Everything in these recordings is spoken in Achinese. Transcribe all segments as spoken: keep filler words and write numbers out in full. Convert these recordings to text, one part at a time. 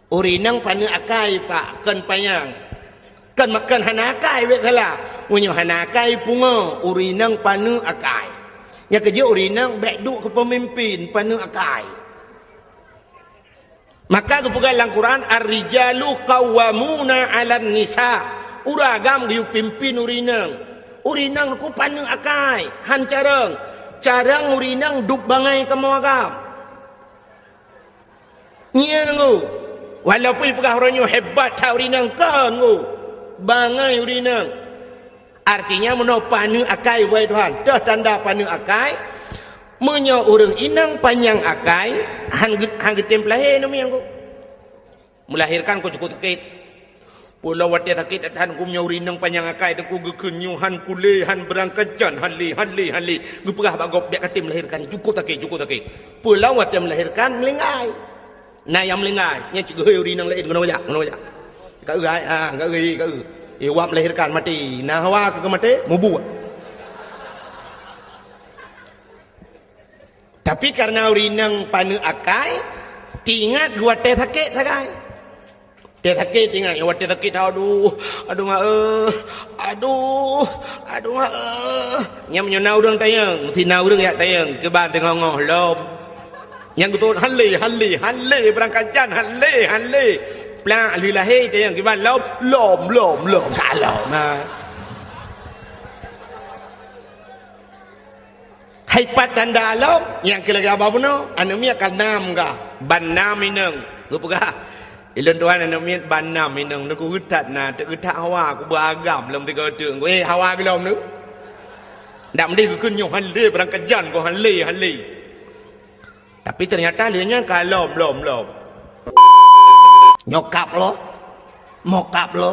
Ureueng inong paneuk akai, Pak, kon panyang. Kon, kon hana akai, bèk salah. Meunyoe hana akai, pungo, ureueng inong paneuk akai. Nyang keujeuet ureueng inong bèk duek keu peumimpin, paneuk akai. Maka geupeugah lam Quran, "Ar-rijalu qawwamuna 'alan nisa." Ureueng agam geuyue pimpin ureueng inong. Ureueng inong nyoe paneuk akai, han carông. Carông ureueng inong duek bangai kamoe agam. Nyan nyoe. Walaupun peugah uroe nyoe hebat that ureueng inong, kon nyoe. Bangai ureueng inong. Artinya, meunoe paneuk akai, wahai Tuhan. Toh tanda paneuk akai, meunyoe ureueng inong panyang akai, han geu-, han geutem peulahé namiet nyoe. Melahirkan kon cukup sakét. Peue lom watèe sakét that-that, meunyoe ureueng inong panyang akai, teungku geukheun nyoe han kulé, han beurangkat jan, han lé, han lé, han lé. Geupeugah bak gob, bèk katem melahirkan, cukup sakét, cukup sakét. Peue lom watèe melahirkan, meulinggai. Na nyang meulinggai, nyan cit geuhôi ureueng inong laén, keunoe jak, keunoe jak. Ka eu, hai, ha, ka eu, ka eu. Eh, wak melahirkan maté. Na hawa keu maté, mubuet. Tapi kareuna ureueng inong paneuk akai, teuingat geuwatèe sakét sagai. Watèe sakét teuingat, watèe sakét, aduh, aduh mak, eh, aduh, aduh mak, eh. Nyan meunyoe na ureueng tanyong, meusti na ureueng jak tanyong, kiban teungoh-ngoh lom. Nyang geutot, han lé, han lé, han lé, beurangkat jan, han lé, han lé. Plak lheueh lahé tanyong, kiban lom, lom, lom, lom, ka lom. Ha. Hai pat tanda lom, nyang keu lagèe haba bunoe, aneuk miet ka nam ka, ban nam inong. Geupeugah, "Ulôn tuan aneuk miet ban nam inong, neugeuh that na, teuk geuh that hawa, kubeuragam lom tiga teuk." Eh, hawa bilom tu. Ndak meudeh geukheun nyoe han lé, beurangkat jan keu han lé, han lé. Tapi teunyata lheueh nyan ka lom, lom, lom. Nyokap lo, mokap lo.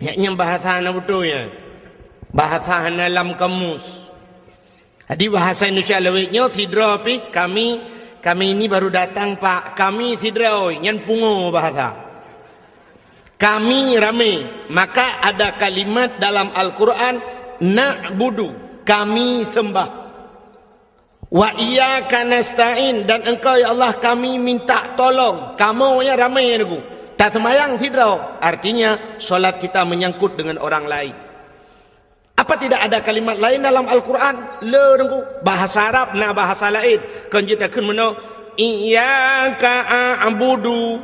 Nyan, nyan bahasa hana beutôi nyan. Bahasa hana lam kamus. Jadi bahasa Indonesia lawét nyoe sidroe pih, kami, kami ini baru datang, Pak. Kami sidroe, nyan pungo bahasa. Kami ramé, maka ada kalimat dalam Al-Quran, "Na'budu", kami sembah. "Wa iyyaka nasta'in," dan Engkau, ya Allah, kami minta tolong. Kamoe nyang ramé, Teungku. Taseumayang sidroe, artinya solat kita menyangkut dengan orang lain. Apa tidak ada kalimat lain dalam Al-Quran? Le, Teungku. Bahasa Arab na bahasa laén. Kon jeuet takheun meunoe, "Iyyaka a'budu."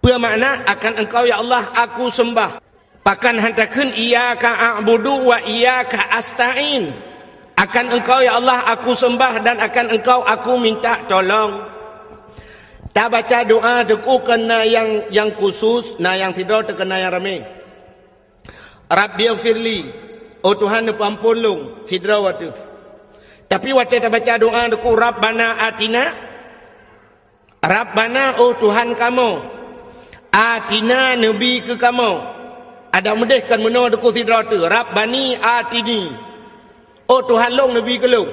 Peue makna, "Akan Engkau, ya Allah, aku sembah"? Pakon han takheun, "Iyyaka a'budu wa iyyaka asta'in"? "Akan Engkau, ya Allah, aku sembah dan akan Engkau aku minta tolong." Tabaca doa, Teungku, kon na nyang, nyang khusus, na nyang sidroe, teuk kon na nyang ramé. "Rabbighfirli", oh Tuhan, neupeuamphon lôn, sidroe ateueh. Tapi watèe tabaca doa, Teungku, "Rabbana atina", Rabbana, oh Tuhan kamoe, atina, neubi keu kamoe. Adak meudeh kon meunoe, Teungku, sidroe teuh, Rabbani atini. Oh Tuhan lôn, neubi keu lôn.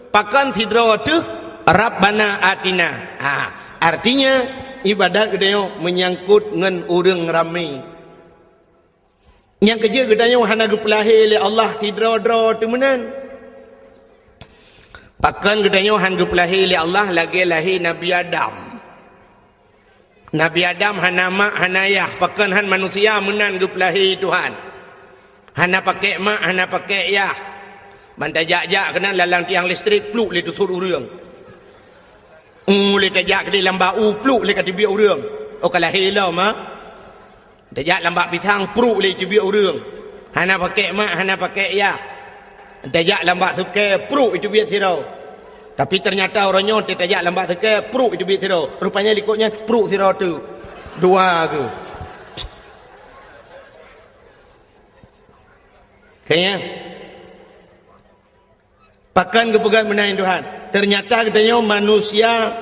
Pakon sidroe teuh, Rabbana atina. Ha, artinya ibadat geutanyoe menyangkut ngon ureueng ramé. Nyang keujeuet geutanyoe hana geupeulahé lé Allah sidroe-droe teuh meunan. Pakon geutanyoe han geupeulahé lé Allah lagèe lahé Nabi Adam. Nabi Adam hana mak, hana yah, pakon han manusia meunan geupeulahé Tuhan. Hana pakèk mak, hana pakèk yah. Ban tajak-jak keunan lalang tiang listrik, pluk lé teusut ureueng. U, lé tajak keudéh lam ba u, pluk lé ka teubiet ureueng. Oh, ka lahé lom, ha? Tajak lam bak pisang, pruk lé teubiet ureueng. Hana pakèk mak, hana pakèk yah. Tajak lam bak sukée, pruk teubiet sidroe. Tapi teunyata uroe nyoe tajak lam bak sukée, pruk teubiet sidroe. Rupanya likot nyan pruk sidroe teuh. Dua keuh. Kayaknya. Pakon geupeugah meunan Tuhan? Teunyata geutanyoe manusia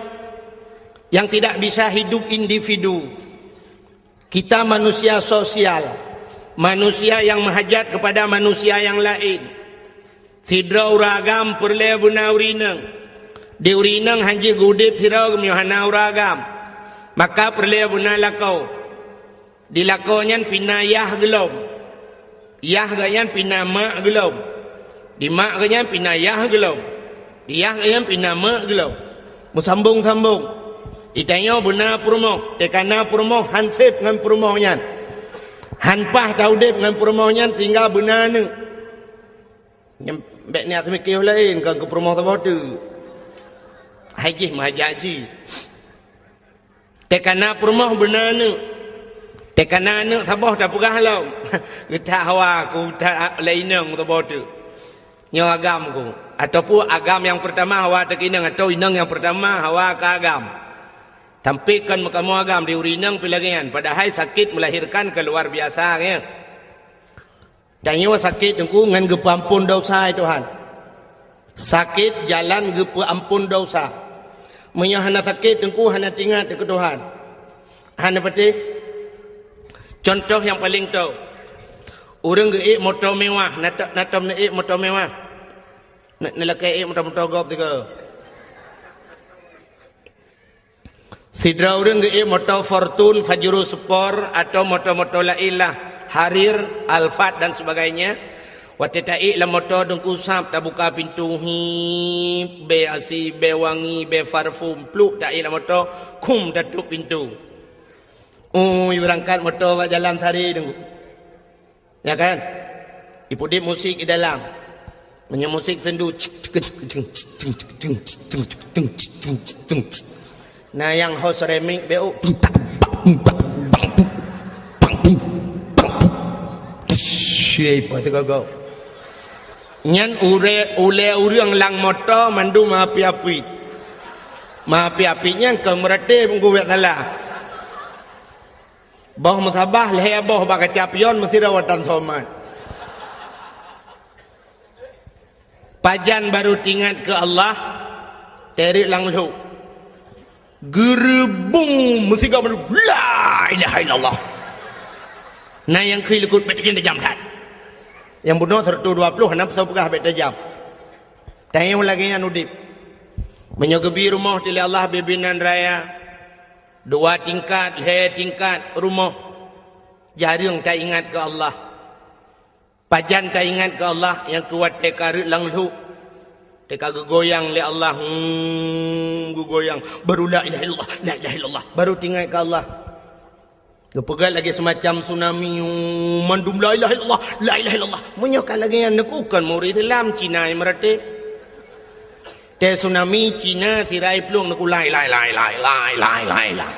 yang tidak bisa hidup individu. Kita manusia sosial, manusia yang meuhajat kepada manusia yang laén. Sidroe ureueng agam peureulée beuna ureueng inong. Di ureueng inong han jeuet geuudeb sidroe geumeunyoe hana ureueng agam. Maka peureulée beuna lakoe. Di lakoe nyan pih na yah geulom. Yah geuh nyan pih na mak geulom. Di mak geuh nyan pih na yah geulom. Di yah geuh nyan pih na mak geulom. Meusambong-sambong. Itanyoe beuna peurumoh, teuka na peurumoh han sép ngon peurumoh nyan. Han paih taudép ngon peurumoh nyan sehingga beuna aneuk. Nyem-, bék niat seumiké laén, kon keu peurumoh saboh teuk. Hai jih meuhajat jih. Teuka na peurumoh beuna aneuk. Teuka na aneuk saboh tapeugah lom. Geutak hawa ku that lé inong saboh teuk. Nyoe agam ku. Ataupun agam nyang peurtama hawa teuka inong, atawa inong nyang peurtama hawa ka agam. Tapi kon meukamoe agam di ureueng inong pih lagée nyan. Padahai sakét melahirkan keu luar biasa, ya. Tanyoe sakét teungku ngon geupeuampon desya, ya Tuhan. Sakét jalan geupeuampon desya. Meunyoe hana sakét teungku hana teuingat keu Tuhan. Hana patéh. Contoh nyang paleng top. Ureueng geuék moto mewah, na to-, na tom neuék moto mewah. Na, neulakée ék moto-moto gob tiga. Sidroe ureueng geuék moto Fortuner, Pajero Sport, atau moto-moto laén lah, Harrier, Alphard dan sebagainya. Watée taék lam moto teungku sab tabuka pintu, hip, bée asi, bée wangi, bée parfum, pluk taék lam moto, khum tatôp pintu. Ui, beurangkat moto bak jalan sari teungku. Ya kan? Ipeuudép musik di dalam. Meunyoe musik sendu, cik, cik, cik, cik. Nah, nyang host remix B O. Shit, apa tu kau? Nyan ure-, ulée ureueng lam moto mandum api-api. Api-api nyan keu meuratéb geuwet salah. Boh meusabah lhée boh bak kaca pion meusidroe watée somat. Pajan barô teuingat keu Allah, teurik lam lhok. Geureubung meusigoe mandum, "La ilaha illallah." Na nyang kheun likot, "Bék tajam-tajam that." Nyang bunoe seratus dua puluh hana peue peugah bék tajam. Tanyoe lagée nyan udép. Meunyoe geubi rumoh lé Allah bibinan raya, dua tingkat, lhée tingkat rumoh, jareueng taingat keu Allah. Pajan taingat keu Allah nyang keu watée ka rhot lam lhok, teuka geugoyang lé Allah, hmm, geugoyang, baru la ilaha illallah, la ilaha illallah, baru teuingat keu Allah. Geupeugah lagée seumacam tsunami, hmm, mandum la ilaha illallah, la ilaha illallah. Meunyoe ka lagée nyan neukukon murit Islam Cina nyang meuratéb. Teuh tsunami Cina sirai plueng neukula la ilaha illallah.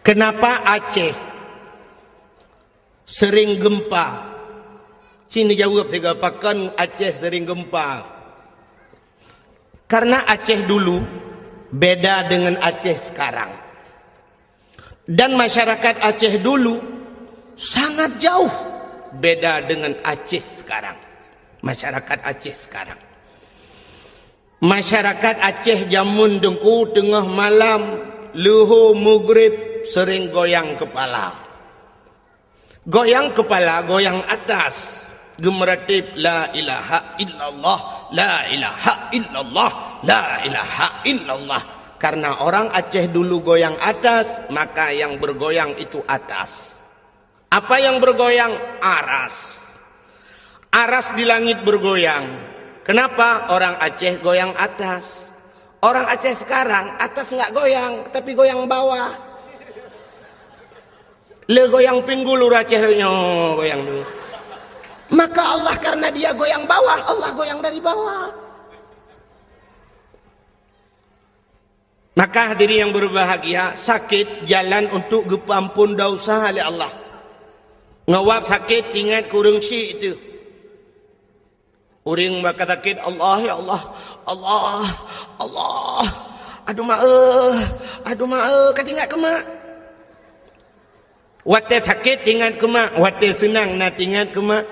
Kenapa Aceh sering gempa? Ci neujaweueb sigoe, pakon Aceh sering gempa? Karena Aceh dulu beda dengan Aceh sekarang. Dan masyarakat Aceh dulu sangat jauh beda dengan Aceh sekarang. Masyarakat Aceh sekarang. Masyarakat Aceh jameun teungku teungoh malam leuhô mugrib sering goyang kepala. Goyang kepala, goyang atas. Geumeuratib, "La ilaha illallah, la ilaha illallah, la ilaha illallah." Karena orang Aceh dulu goyang atas, maka yang bergoyang itu atas. Apa yang bergoyang? Aras. Aras di langit bergoyang. Kenapa? Orang Aceh goyang atas. Orang Aceh sekarang, atas nggak goyang, tapi goyang bawah. Le goyang pinggul ureueng Aceh nyoe goyang tu. Maka Allah karena dia goyang bawah, Allah goyang dari bawah. Maka hadirin yang berbahagia, sakét jalan untuk geupeuampon desya lé Allah. Ngon wab sakét teuingat keu ureueng syik teuh. Ureueng maka sakét, "Allah, ya Allah, Allah, Allah, aduh maé, aduh maé," ka teuingat keu mak. Watée sakét teuingat keu mak, watée seunang na teuingat keu mak.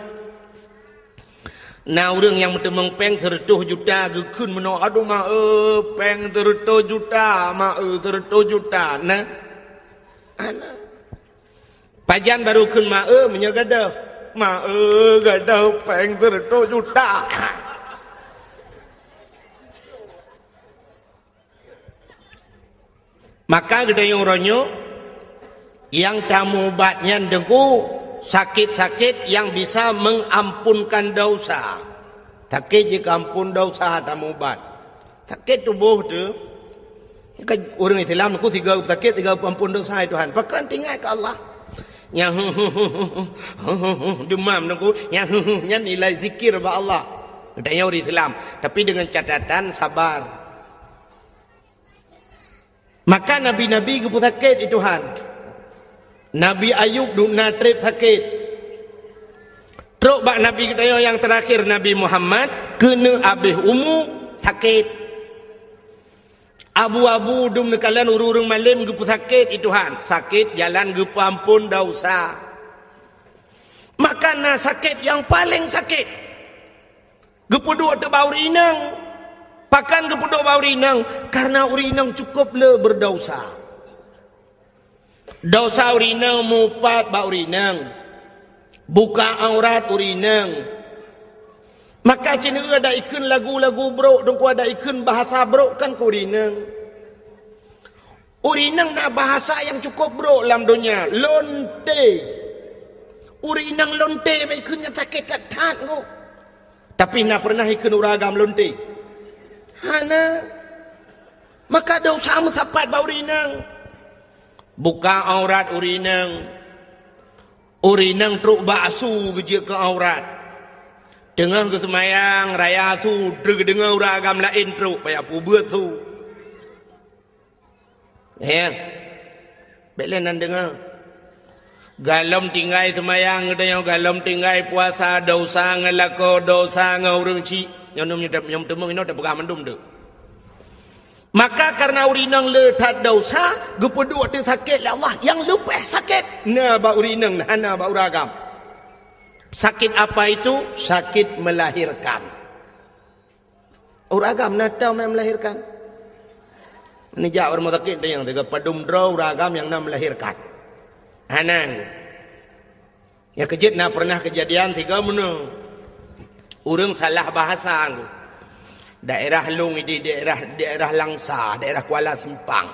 Na ureueng nyang meuteumeung péng seureutôh juta geukheun meunoe, "Aduh maé, péng seureutôh juta, maé, seureutôh juta." Na. Ana. Pajan barô kheun maé meunyoe gadôh? Maé gadôh péng seureutôh juta. Maka geutanyoe uroe nyoe nyang tamubat nyan teungku sakét-sakét nyang bisa mengampunkan desya. Sakét jeuet keu amphon desya tamubat. Sakét tuboh teuh. Kan ureuëng Islam ku sigoe sakét, sigoe amphon desya, "Hai Tuhan." Pakon teuingat keu Allah. Nyang demam nungku, nyang nyan nilai zikir bak Allah. Geutanyoe ureuëng Islam, tapi dengan catatan sabar. Maka nabi-nabi geupeusakét, "Hai Tuhan." Nabi Ayub dum na treb sakét. Trok bak nabi geutanyoe nyang teurakhir, Nabi Muhammad, keuneuk abéh umu sakét. Abu-abu dum neukalon ureuëng-ureuëng malém geupeusakét, "Hai Tuhan." Sakét jalan geupeuamphon desya. Maka na sakét nyang paleng sakét. Geupeuduek teuh bak ureuëng inong. Pakon geupeuduek bak ureuëng inong? Karena ureuëng inong cukup le beudesya. Desya ureuëng inong mupat bak ureuëng inong. Buka aurat ureuëng inong. Maka cit na ada ikheun lagu-lagu brok, teungku, ada ikheun bahasa brok kan keu ureuëng inong. Ureuëng inong na bahasa nyang cukup brok lam donya, lonte. Ureuëng inong lonte bak ikheun nyan sakét that-that nyoe. Tapi na pernah ikheun ureuëng agam lonte? Hana. Maka desya meusapat bak ureuëng inong. Buka aurat ureuëng inong. Ureuëng inong trok bak su geujeuet keu aurat. Teungoh geuseumayang raya su, trok geudeungoe ureuëng agam laén trok, payah peubeuet su. Ya. Bék lé nan deungoe. Galom tinggai seumayang geutanyoe, galom tinggai puasa, desya ngon lakoe, desya ngon ureuëng chik. Nyoe nyoe nyoe teumeung inoe teupeugah mandum tu. Maka karena ureuëng inong le that desya, geupeuduek teuh sakét lé Allah, nyang leubeh sakét na bak ureuëng inong, hana bak ureuëng agam. Sakit apa itu? Sakit melahirkan. Ureuëng agam na teuh nyang melahirkan. Neujak ureuëng sakét teuh nyang teuga padum droe ureuëng agam nyang na melahirkan. Hana. Nyang keujeuet na pernah keujadian tiga meunoe. Ureuëng salah bahasa. Daerah lôn ideh daerah, daerah Langsa, daerah Kuala Simpang.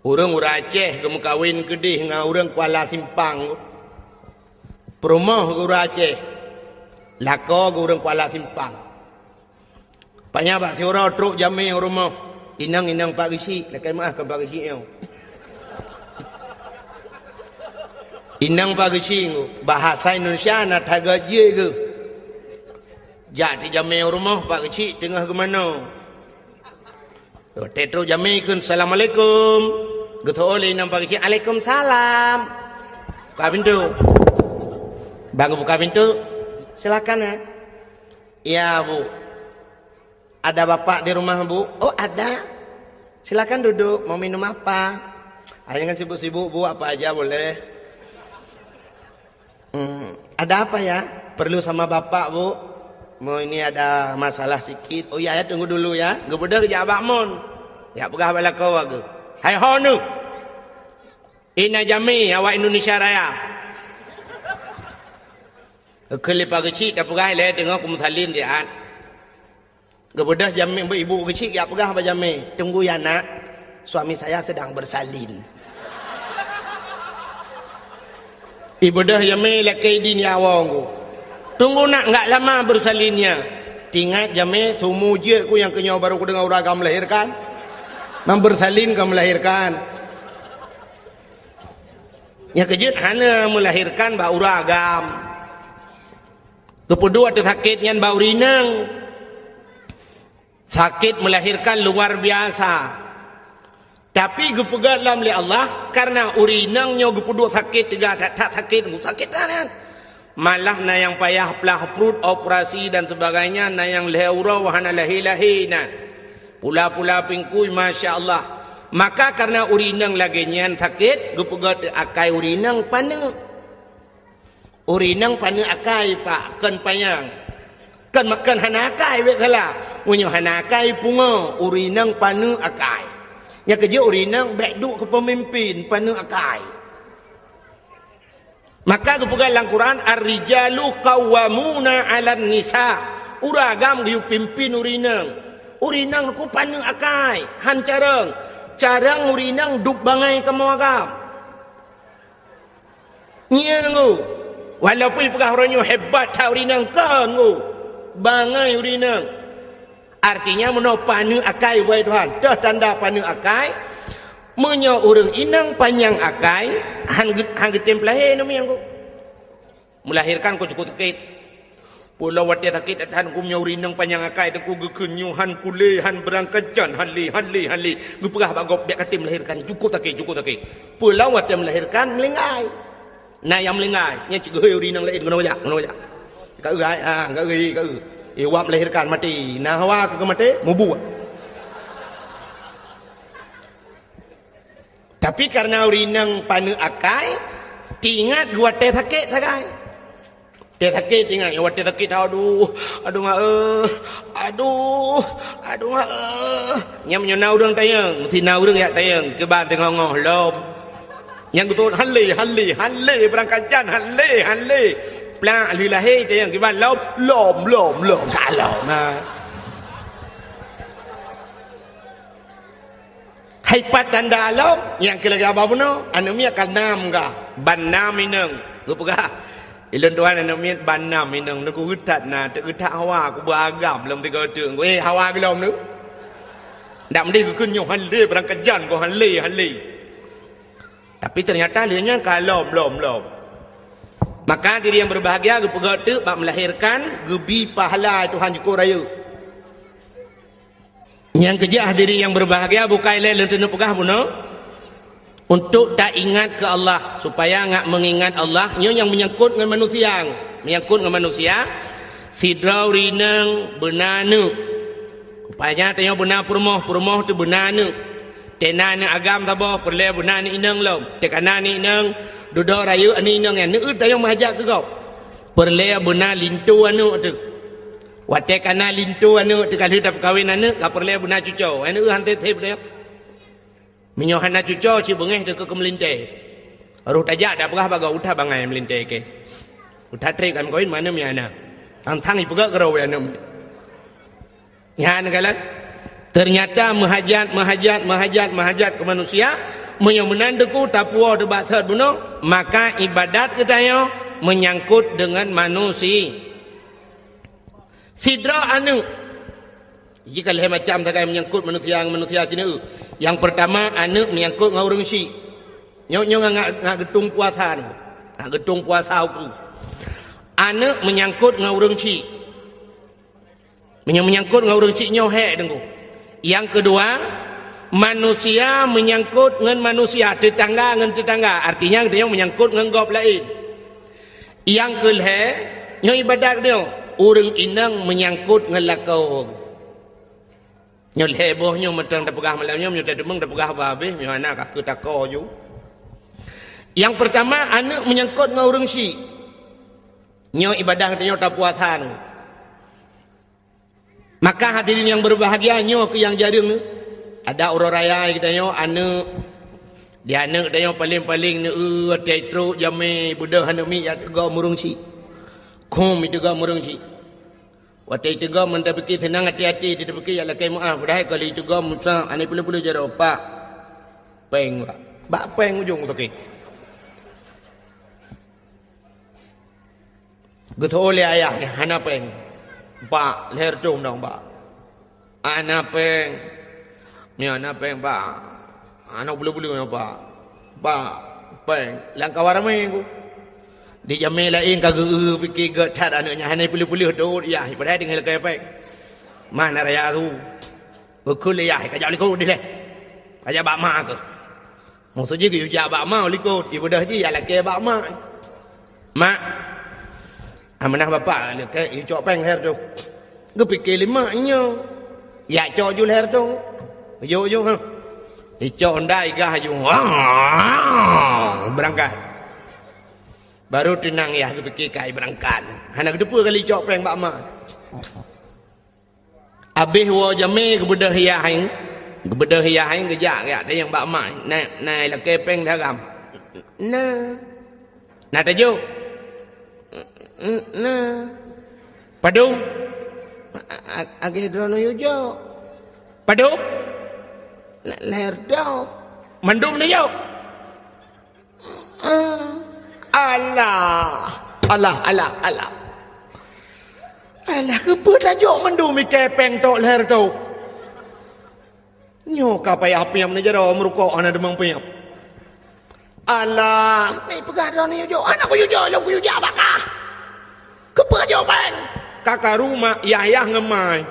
Ureuëng, ureuëng Aceh geumeukawen keudeh ngon ureuëng Kuala Simpang. Peurumoh geuh ureuëng Aceh, lakoe geuh ureuëng Kuala Simpang. Panya bak siuroe trok jamé u rumoh. Inong, inong Pak Geuchik, lakée meuáh kon Pak Geuchik nyoe. Inong Pak Geuchik, bahasa Indonesia na that geuh jeuet geuh. Jak tijamé u rumoh Pak Geuchik teungoh geumanoe. Watée trok jamé kheun, "Assalamualaikum." Geuteu'oh lé inong Pak Geuchik, "Alaikumsalam." Buka pintoe. Ban geubuka pintoe, "Silakan ya." "Ya, Bu." "Ada Bapak di rumah, Bu?" "Oh, ada." "Silakan duduk, mau minum apa?" "Ah, jangan sibuk-sibuk, Bu, apa aja boleh." "Hmm, ada apa ya?" "Perlu sama Bapak, Bu. Mau ini ada masalah sikit." "Oh ya, ya, tunggu dulu ya." Geubeudôh geujak bak mon. Jak peugah bak lakoe geuh, "Hai ho neuh! Ina jamé awak Indonesia Raya." Kheun lé Pak Geuchik, "Tapeugah ilée teungoh kumeusalin siat." Geubeudôh jamé, ibu Geuchik jak peugah bak jamé, "Tunggu ya, Nak, suami saya sedang bersalin." Ibeudôh jamé lakée idin ya awong ku. "Tunggu, Nak, enggak lama bersalinnya." Teuingat jamé, sumu jeuet ku nyang keunyoe baru kudeungoe ureuëng agam melahirkan. Mang bersalin ka melahirkan. Nyang keujeuet hana melahirkan bak ureuëng agam. Geupeuduek teuh sakét nyan bak ureuëng inong. Sakét melahirkan luar biasa. Tapi geupeugah lom lé Allah, karena ureuëng inong nyoe geupeuduek sakét teuga that-that sakét, sakét that nyan. Malah na nyang payah plah pruet, operasi dan sebagainya, na nyang lhée uroe hana lahé-lahé na. Pula-pula pingkui, masya Allah. Maka karena ureuëng inong lagée nyan sakét, geupeugah teuh akai ureuëng inong paneuk. Ureuëng inong paneuk akai, Pak, kon panyang. Kon, kon hana akai, bék salah. Meunyoe hana akai, pungo, ureuëng inong paneuk akai. Nyang keujeuet ureuëng inong bék duek keu peumimpin, paneuk akai. Maka geupeugah lam Quran, "Ar-rijalu qawwamuna 'alan nisa." Ureuëng agam geuyue pimpin ureuëng inong. Ureuëng inong ku paneuk akai, han carông. Carông ureuëng inong duek bangai kamoe agam. Nyan ngu. Walaupun peugah uroe nyoe hebat that ureuëng inong, kon ngu. Bangai ureuëng inong. Artinya meunoe paneuk akai, wahai Tuhan. Teuh tanda paneuk akai, meunyoe ureuëng inong panyang akai, han ge-, han geutem peulahé aneuk miet nyan. Meulahérkan kok cukup sakét. Peue lom watée sakét that-that, meunyoe ureuëng inong panyang akai, teungku, geukheun nyoe han kulé, han beurangkajan, han lé, han lé, han lé. Geupeugah bak gob, bék katem meulahérkan, cukup sakét, cukup sakét. Peue lom watée meulahérkan, meulinggai. Na nyang meulinggai, nyan cit geuhôi ureuëng inong laén, keunoe jak, keunoe jak. Ka eu, hai, ha, ka eu, ka eu. Eh, wak meulahérkan maté. Na hawa keu maté, mubuet. Tapi kareuna ureuëng inong paneuk akai, teuingat geuwatée sakét sagai. Watée sakét teuingat, watée sakét, aduh, aduh mak eh, aduh, aduh mak eh. Nyan meunyoe na ureuëng tanyong, meusti na ureuëng jak tanyong, kiban teungoh-ngoh lom. Nyang geutot han lé, han lé, han lé, beurangkajan han lé, han lé. Plak lheueh lahé tanyong, kiban lom, lom, lom, lom, salom. Nah. Hai pat tanda lom, nyang keu lagée haba bunoe, aneuk miet ka nam gah, ban nam inong. Geupeugah, "Ulôn tuan aneuk miet ban nam inong, neugeuh that na, teuk geuh that hawa, kuba agam lom tiga teuk." Eh, hawa geulom tu. Ndak meudeh geukheun nyoe han lé, beurangkajan goh han lé, han lé. Tapi teunyata lheueh nyan ka lom, lom, lom. Maka diri nyang berbahagia geupeugah teuk bak meulahérkan, geubi pahala Tuhan jukôt rayeuk. Nyang keujah diri nyang berbahagia bukai lé lôn teuneuk peugah bunoe, untuk taingat keu Allah, supaya ngat meungingat Allah, nyoe nyang meunyangkot ngon manusia. Meunyangkot ngon manusia, sidroe ureuëng inong beuna aneuk. Rupanya tanyoe beuna peurumoh, peurumoh teuh beuna aneuk. Teuh na aneuk agam saboh, peureulée beuna aneuk inong lom. Teuh ka na aneuk inong, dudoe rayeuk aneuk inong nyan, neueu tanyoe meuhajat keu gob. Peureulée beuna linto aneuk teuh. Watée ka na linto aneuk teuh ka lheueh tapeukawen aneuk, ka peureulée beuna cucoe. Aneuk han teb-teb deh. Meunyoe hana cucoe, cit beungéh teuh keu meulintée. Roh tajak tapeugah bak gob, "Uta bangai meulintée keu. Uta treb kami kawin, mana mi hana." Tang-tang ipeugah keudroe aneuk. Nyan kalon. Teunyata meuhajat, meuhajat, meuhajat, meuhajat keu manusia. Meunyoe meunan teungku tapuwoe teuh bak sot bunoe, maka ibadat geutanyoe meunyangkot deungon manusia. Sidroe aneuk. Jih ka lhée macam sagai meunyangkot manusia ngon manusia sineuk. Nyang peurtama, aneuk meunyangkot ngon ureuëng syik. Nyoe, nyoe ngat, ngat geutung puasa nyoe. Ngat geutung puasa ukeue. Aneuk meunyangkot ngon ureuëng syik. Meunyoe meunyangkot ngon ureuëng syik nyoe hék teungku. Nyang keudua, manusia meunyangkot ngon manusia, teutangga ngon teutangga. Artinya geutanyoe meunyangkot ngon gob laén. Nyang keu lhée, nyoe ibadat nyoe, ureuëng inong meunyangkot ngon lakoe. Nyoe lhée boh nyoe mantong tapeugah malam nyoe, meunyoe tateumeung tapeugah bah habéh, meunyoe hana ka keu takoe ju. Nyang peurtama, aneuk meunyangkot ngon ureuëng syik. Nyoe ibadat nyoe tapuasa nyoe. Maka hadirin nyang berbahagia, nyoe keuh nyang jareueng nyoe. Adak uroe raya geutanyoe aneuk, di aneuk geutanyoe paleng-paleng neueu watée trok jamé beudôh aneuk miet jak teugom ureuëng syik. Khum iteugom ureuëng syik. Watée iteugom mantong pike seunang até-até, di tapike jak lakée meuáh, padahai ka lheueh iteugom musa aneuk peuleueh-peuleueh jaroe, "Pak, péng, Pak." Bak péng ujong toke. Geutho lé ayah, "Hana péng, Pak, lhée reutôh dong, Pak." "Hana péng." "Meunyoe hana péng, Pak, hana peuleueh-peuleueh nyoe, Pak. Pak, péng." Lam kawan ramé ku. Di jamé laén ka geu-eu pike gét that aneuk nyan, hana peuleueh-peuleueh dot yah, padahai tinggai lakée péng. Mana raya tu? Geukheun lé yah, "Ka jak likot dilée. Ka jak bak ma keuh." Maksud jih geuyue jak bak ma u likot, ibeudôh jih jak lakée bak ma. "Mak, amanah bapak lakée icok péng lhée reutôh." Geupike lé mak nyoe, "Jak cok ju lhée reutôh." Yuk, yuk, ha. Icok honda igah ju. Beurangkat. Baru teunang yah geupike kai beurangkat. Hana geuteupeue kali icok péng bak ma. Abéh woe jamé geubeudôh yah hai, geubeudôh yah hai geujak, geujak tanyong bak ma, "Na, na lakée péng daram?" "Na." "Na tajok?" "Na." "Padum?" "A-, a-, agée droeneuh yue jok." "Padum?" "Na, lhée reutôh." "Mandum neujok?" Alah, alah, alah, alah. Alah, keupeue tajok mandum iké péng tok lhèe reutôh? Nyoe ka payah piep neujaroe meurukok hana teumang piep. Alah, meupeugah droeneuh jok, hana kuyue jok, lôn kuyue jak bak kah. Keupeue jok péng? Ka karu mak yah-yah ngon mai.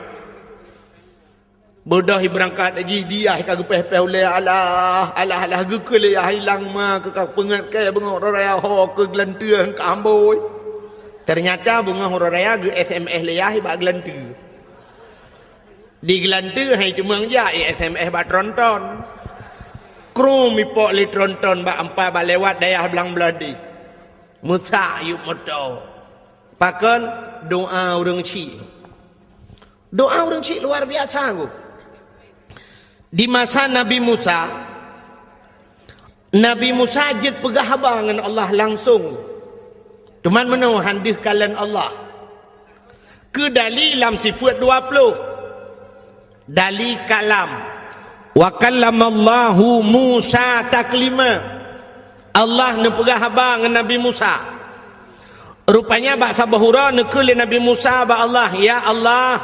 Beudôh ibeurangkat jih, di yah ka geupéh-péh ulèe, alah, alah, alah, geukheun lé yah ilang ma keu ka peungeut kèe beungoh uroe raya ho keu geulanteue ka ambôi. Teunyata beungoh uroe raya geu S M S lé yah bak geulanteue. Di geulanteue hai teumeung jak i S M S bak tronton. Krum ipok lé tronton bak ampai bak lewat dayah blang beuladi. Meusak yup moto. Pakon? Doa ureueng chik. Doa ureueng chik luar biasa, Guru. Di masa Nabi Musa, Nabi Musa jeuet peugah haba ngon Allah langsong. Teuma meunoe han deuh kalon Allah. Keu dali lam sifeuet dua ploh. Dali kalam. "Wa kallamallahu Musa taklima." Allah neupeugah haba ngon Nabi Musa. Rupanya bak saboh uroe neukheun lé Nabi Musa bak Allah, "Ya Allah,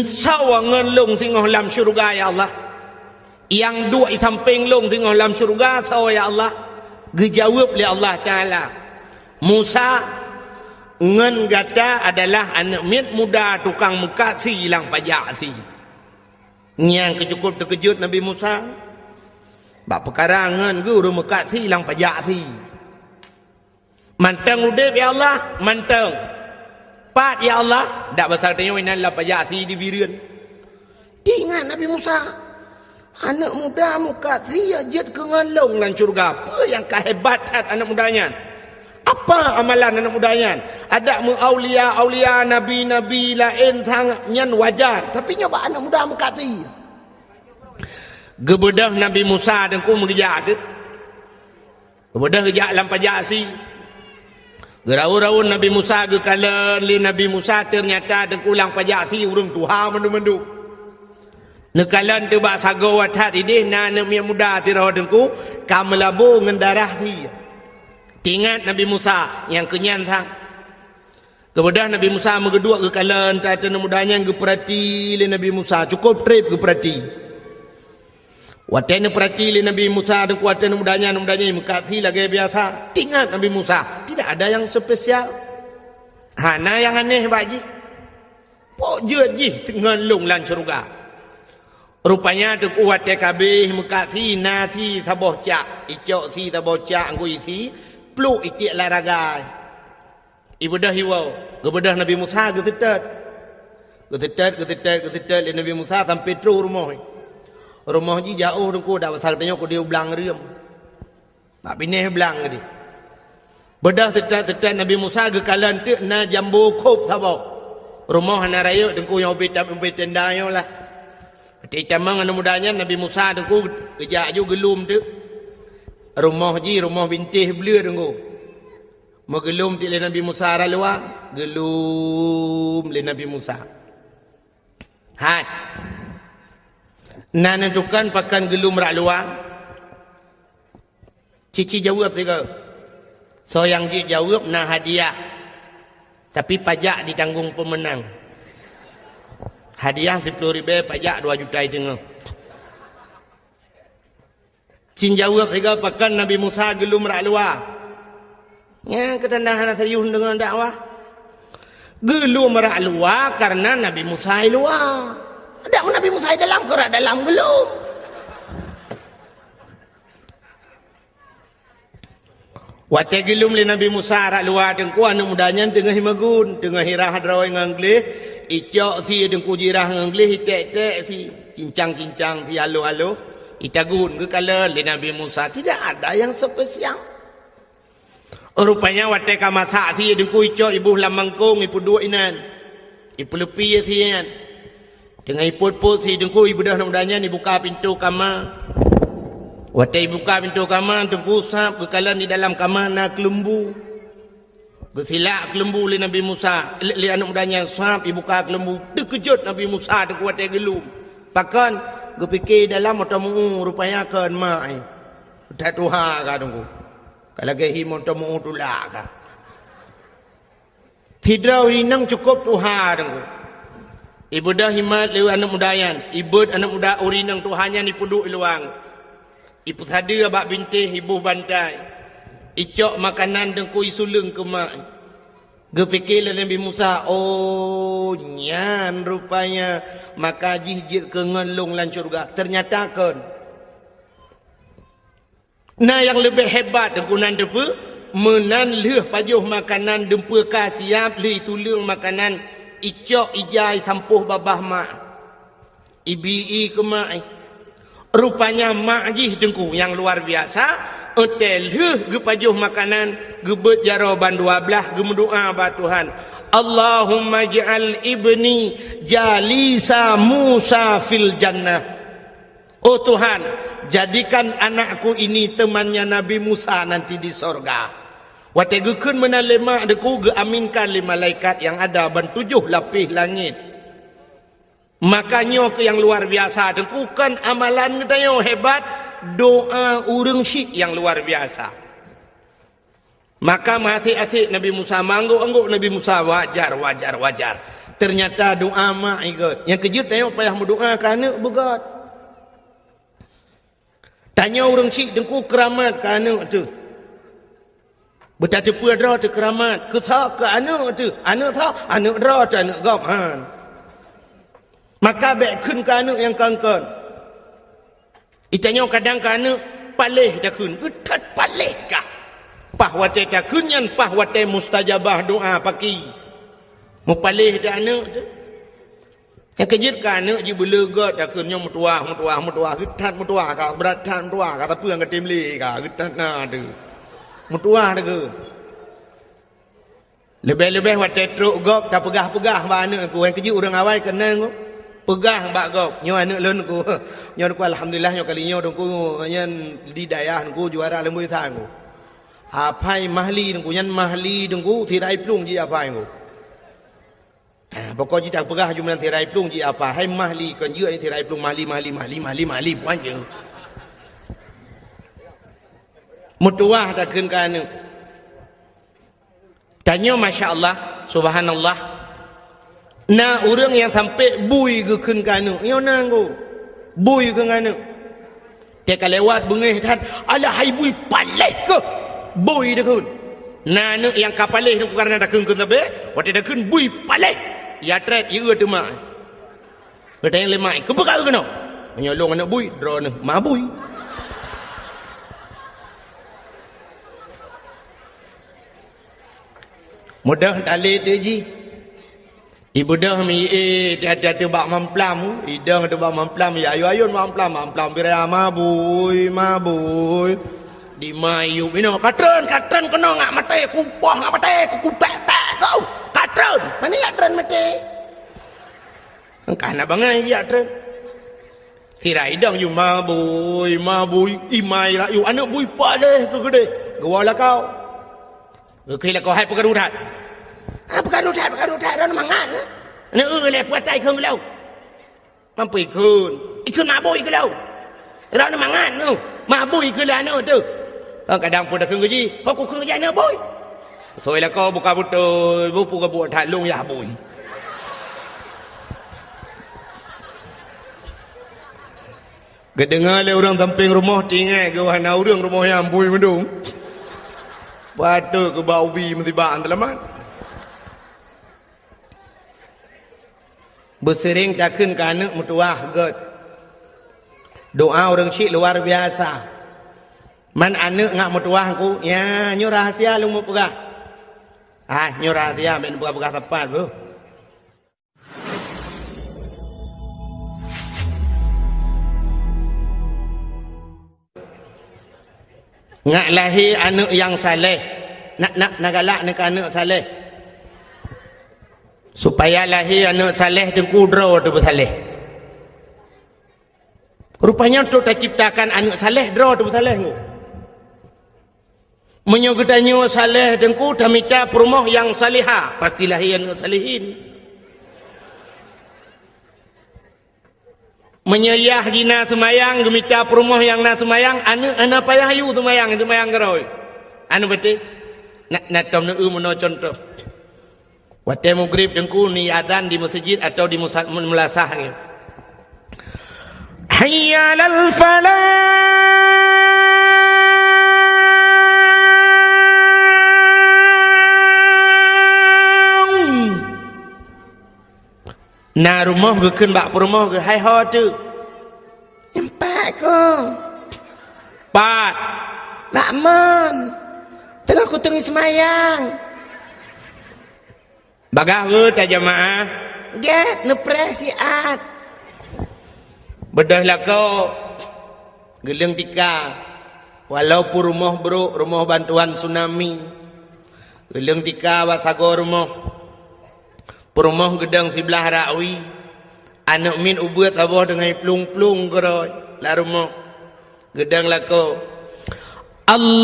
soe ngon lôn singoh lam syeuruga, ya Allah? Nyang duek i sampéng lôn singoh lam syeuruga soe, ya Allah?" Geujaweueb lé Allah Taala, "Musa, ngon gata adalah aneuk miet muda tukang meukat sie lam pajak sie." Nyang keucukôp teukeujot Nabi Musa bak peukara ngon geu ureueng meukat sie lam pajak sie. "Mantong udeb, ya Allah, mantong." "Pat, ya Allah?" "Dak basa tanyoe inan lam pajak sie di Bireuen." Ingat Nabi Musa, aneuk muda meukat sie jeuet keu ngon lôn lam syeuruga. Peue nyang ka hebat that aneuk muda nyan? Apa amalan aneuk muda nyan? Adak meuaulia-aulia, nabi-nabi laén sangat nyan wajar, tapi nyoe bak aneuk muda meukat sie. Geubeudôh Nabi Musa teungku meugeujak teuk. Geubeudôh geujak lam pajak sie. Geuraun-raun Nabi Musa geukalon lé Nabi Musa, teunyata teungku lam pajak sie ureueng tuha mandum-mandum. Neukalon teuk bak sagoe that idéh na aneuk miet muda sidroe teungku ka meulabô ngon darah sie. Teuingat Nabi Musa nyang keunyan sang. Geubeudôh Nabi Musa meugeuduek geukalon that aneuk muda nyan geupeurati lé Nabi Musa, cukôp trép geupeurati. Watée neupeurati lé Nabi Musa teungku aneuk muda nyan, aneuk muda nyan meukat sie lagée biasa. Teuingat Nabi Musa, tidak ada yang spesial. Hana nyang aneh bak jih. Pok jeuet jih ngon lôn lam syeuruga. Rupanya teungku watée ka abéh meukat sie na sie saboh cak, icok sie saboh cak ngon sie, pluek itiek lam ragai. Ibeudôh iwoe, geubeudôh Nabi Musa geuseutôt. Geuseutôt, geuseutôt, geuseutôt lé Nabi Musa sampoe troh rumoh. Rumoh jih jiôh teungku dak basa tanyoe keudéh u blang reuem. Bak binéh blang keudéh. Beudôh seutôt-seutôt Nabi Musa geukalon teuk na jambo khôb saboh. Rumoh hana rayeuk teungku nyang ubé tam-, ubé tenda nyoe lah. Watée jitamong aneuk muda nyan Nabi Musa teungku geujak aju geulom teuk. Rumoh jih rumoh bintéh bleue teungku. Meugeulom teuk lé Nabi Musa rot luwa, geulom lé Nabi Musa. Hai. Na neutukan pakon geulom rot luwa? Cici jaweueb sigoe. Soe nyang jeuet jaweueb na hadiah. Tapi pajak ditanggong peumeunang. Hadiah siploh ribée, pajak dua juta iteungoh. Cin jaweueb sigoe pakon Nabi Musa geulom rot luwa. Nyang keutanda hana serius deungon dakwah. Geulom rot luwa kareuna Nabi Musa i luwa. Dak Nabi Musa i dalam, keu rot dalam geulom. Watée geulom lé Nabi Musa rot luwa teungku, aneuk muda nyan teungoh imeugun, teungoh irah droe ngon gleh, icok sie teungku jirah ngon gleh, iték-ték sie, cincang-cincang sie aloh-aloh, itagun geukalon lé Nabi Musa, tidak ada yang spesial. Rupanya watée ka masak sie teungku icok iboh lam mangkong ipeuduek inan. Ipeuleupi sie nyan. Teungoh ipot-pot sie teungku ibeudôh aneuk muda nyan ibuka pintoe kama. Watée ibuka pintoe kama teungku sab geukalon di dalam kama na keuleumbu. Geusilak keuleumbu lé Nabi Musa, lé, lé aneuk muda nyan sab ibuka keuleumbu. Teukeujot Nabi Musa teungku watée geulom. Pakon? Geupike dalam mantong meu-ueh rupanya kon mak, eh. That tuha ka teungku. Ka lagée hi mantong meu-ueh tulak ka. Sidroe ureueng inong cukôp tuha, Teungku. Ibeudoh imat lé aneuëk muda nyan, ibeuet aneuëk muda ureueng inong tuha nyan ipeuduek i luwa. Ipeusadeue bak bintéh, iboh bantai. Icok makanan, Teungku, isuleueng keu mak. Geupike lé Nabi Musa, "Oh, nyan rupanya maka jih jeuet keu ngon lôn lam syeuruga." Teunyata kon. Na nyang leubeh hebat, Teungku, nan teupeue, meunan lheueh pajoh makanan dumpeue ka siap, lheueh isuleueng makanan, icok ija isampôh babah mak. Ibi-i keu mak, eh. Rupanya mak jih, Teungku, nyang luar biasa, watée lheueh geupajoh makanan, geubeuet jaroe ban dua blaih, geumeudoá bak Tuhan, "Allahumma ij'al ibni jalisa Musa fil jannah." Oh Tuhan, jadikan anakku ini temannya Nabi Musa nanti di sorga. Watée geukheun meunan lé mak, Teungku, geuaminkan lé malaikat nyang ada ban tujoh lapéh langét. Maka nyoe keuh nyang luar biasa, Teungku, kon amalan geutanyoe hebat, doa ureuëng syik nyang luar biasa. Maka meuasék-asék Nabi Musa, meuanggôk-anggôk Nabi Musa, wajar, wajar, wajar. Teunyata doa mak ikot. Nyang keujeuet tanyoe payah meudoa keu aneuëk beugét. Tanyoe ureuëng syik, Teungku, keuramat keu aneuëk teuh. Beutateupeue droe teuh keuramat, keu tho keu aneuëk teuh, aneuëk tho, aneuëk droe teuh aneuëk gob, han. Maka bék kheun keu aneuëk nyang kon-kon. Itanyoe kadang keu aneuëk paléh takheun, geutat paléh kah. Paih watée takheun nyan, paih watée mustajabah doa paki. Meupaléh teuh aneuëk teuh. Nyang keujeuet keu aneuëk jibeuleugot takheun nyoe meutuwah, meutuwah, meutuwah, geutat meutuwah ka, brat that meutuwah ka, tapi nyang geutem lé ka, geutat na teuh. Meutuwah takheun. Leubeh-leubeh watée trok gob tapeugah-peugah bak aneuëk ku, nyang keujeuet ureuëng awai keunan ku. Peugah bak gob, nyoe aneuëk lôn ku. Nyoe ku alhamdulillah nyoe kali nyoe Teungku nyan di dayah Teungku juara leumboi sang ku. Apai Mahli Teungku, nyan Mahli Teungku, tirai plueng ji apai ku. Ah, pokok jih tapeugah jumlah tirai plueng ji apa. Hai Mahli kon jeuet tirai plueng Mahli, Mahli, Mahli, Mahli, Mahli puan je. Meutuwah takheun keu aneuëk. Tanyoe masya Allah, subhanallah. Na ureuëng nyang sampai bui geukheun keu aneuëk. Nyoe na nggo. Bui keu aneuëk. Teuka lewat beungéh that, "Alah hai bui paléh keuh!" Bui takheun. Na aneuëk nyang ka paléh Teungku kareuna takheun keu sabe, watée takheun bui paléh. Ya trét, ya eu teuma. Geutanyong lé mak, "Keupeue ka eu keunoe?" "Meunyoe lôn aneuëk bui, droeneuh ma bui." Mudah talé teuh jih. Ibeudôh mi-, eh, hati-hati bak mamplam, idong teuh bak mamplam, ya ayun-ayun mamplam, mamplam biraya mabui, mabui. Di ma yub inoe, "Katreun, katreun keunoe ngak maté, kupoh ngak maté, kukupék-pék kau, katreun." Mana ya treun maté? Engkah na bangai ya treun. Sira idong yub mabui, mabui, imai rayu, aneuëk bui paléh keu keudeh. Geuwoe lakau. Geukheun lakoe, "Hai peukaru that." "Ah, peukaru that, peukaru that, droeneuh mangat." "Neu-eu lé puatai kheun geulong." "Mampu ikheun." "Ikheun mabui keu lôn." "Droeneuh mangat nyoe, mabui keu lôn nyoe teuh." Kadang pun takheun geuji, "Ho kukheun geuji aneuëk bui." Soi lakoe buka beutôi, bupu geubuet that lôn yah bui. Geudeungoe lé ureuëng sampéng rumoh, teuingat geuh hana ureuëng rumoh nyan bui meudong. Patôt keu bak ubi meusibak teulamat. Beuseuring takheun keu aneuëk meutuwah gét. Doa ureuëng syik luar biasa. Man aneuëk ngak meutuwah ku, ya, nyoe rahasia lôn meupeugah. Ah, nyoe rahasia, men peugah-peugah sapat beuh. Ngak lahé aneuëk nyang saleh. Nak, nak, na galak neu keu aneuëk saleh. Supaya lahé aneuëk saleh teungku droe teupeusaleh. Rupanya untuk taciptakan aneuëk saleh, droe teupeusaleh nyoe. Meunyoe geutanyoe saleh teungku, tamita peurumoh nyang salehah, pasti lahé aneuëk salehin. Meunyoe yah jih na seumayang, geumita peurumoh nyang na seumayang, aneuëk hana payah yue seumayang, seumayang keudroe. Aneuëk beuteh? Na, na tom neu-eu meunoe cuntoh. Watée mugrib teungku ni azan di meuseujid atau di musa-, meulasah ni. Hayya 'alal falah. Na rumoh geukheun bak peurumoh geuhai ho teuk. Nyang pat kong. Pat. Bak mon. Teungoh kuteungi seumayang. Bagaih weueh tajamaah. Gét neupreh siat. Beudôh lakoe. Geuleueng tika. Walaupun rumoh brok, rumoh bantuan tsunami. Geuleueng tika bak sagoe rumoh. Peurumoh geudong siblaih rakwi, aneuëk miet ubeuet saboh deungon plueng-plueng keudroe lam rumoh. Geudong lakoe, "Allahu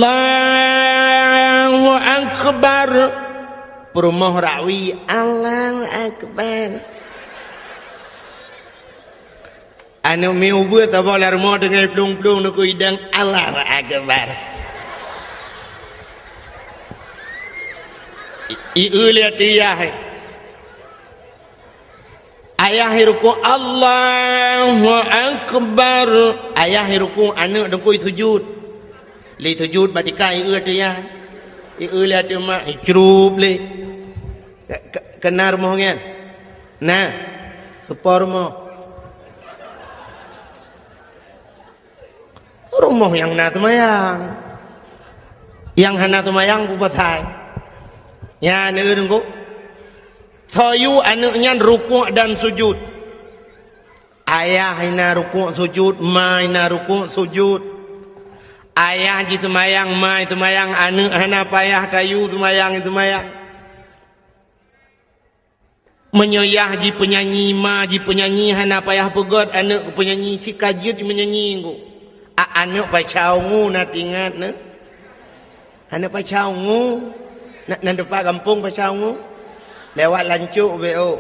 Akbar!" Peurumoh rakwi, "Allahu Akbar!" Aneuëk miet ubeuet saboh lam rumoh deungon plueng-plueng neukui dang, "Allahu Akbar!" I, i, eu lé ateueh yah. Ayah i rukuk, "Allahu Akbar!" Ayah i rukuk, aneuëk teungku i sujud. Lé sujud bak tika i eu ateueh yah. I eu lé ateueh mak, i crup lé. Ke-, ke-, keunan rumoh nyan? Na, seupôt rumoh. Rumoh nyang na seumayang. Nyang hana seumayang peue pasai? Nyan, eu teungku. Soe yue aneuëk nyan rukuk dan sujud. Ayah na rukuk sujud, ma na rukuk sujud. Ayah jiseumayang, ma seumayang, aneuëk hana payah tayue seumayang, seumayang. Meunyoe yah jipeunyanyi, ma jipeunyanyi, hana payah peugét aneuëk keu peunyanyi, cit ka jeuet jimeunyanyi ngon. A, aneuëk pacau ngu na teuingat neuh? Aneuëk pacau ngu? Na, na teumpat gampông pacau ngu? Lewat lancok beu.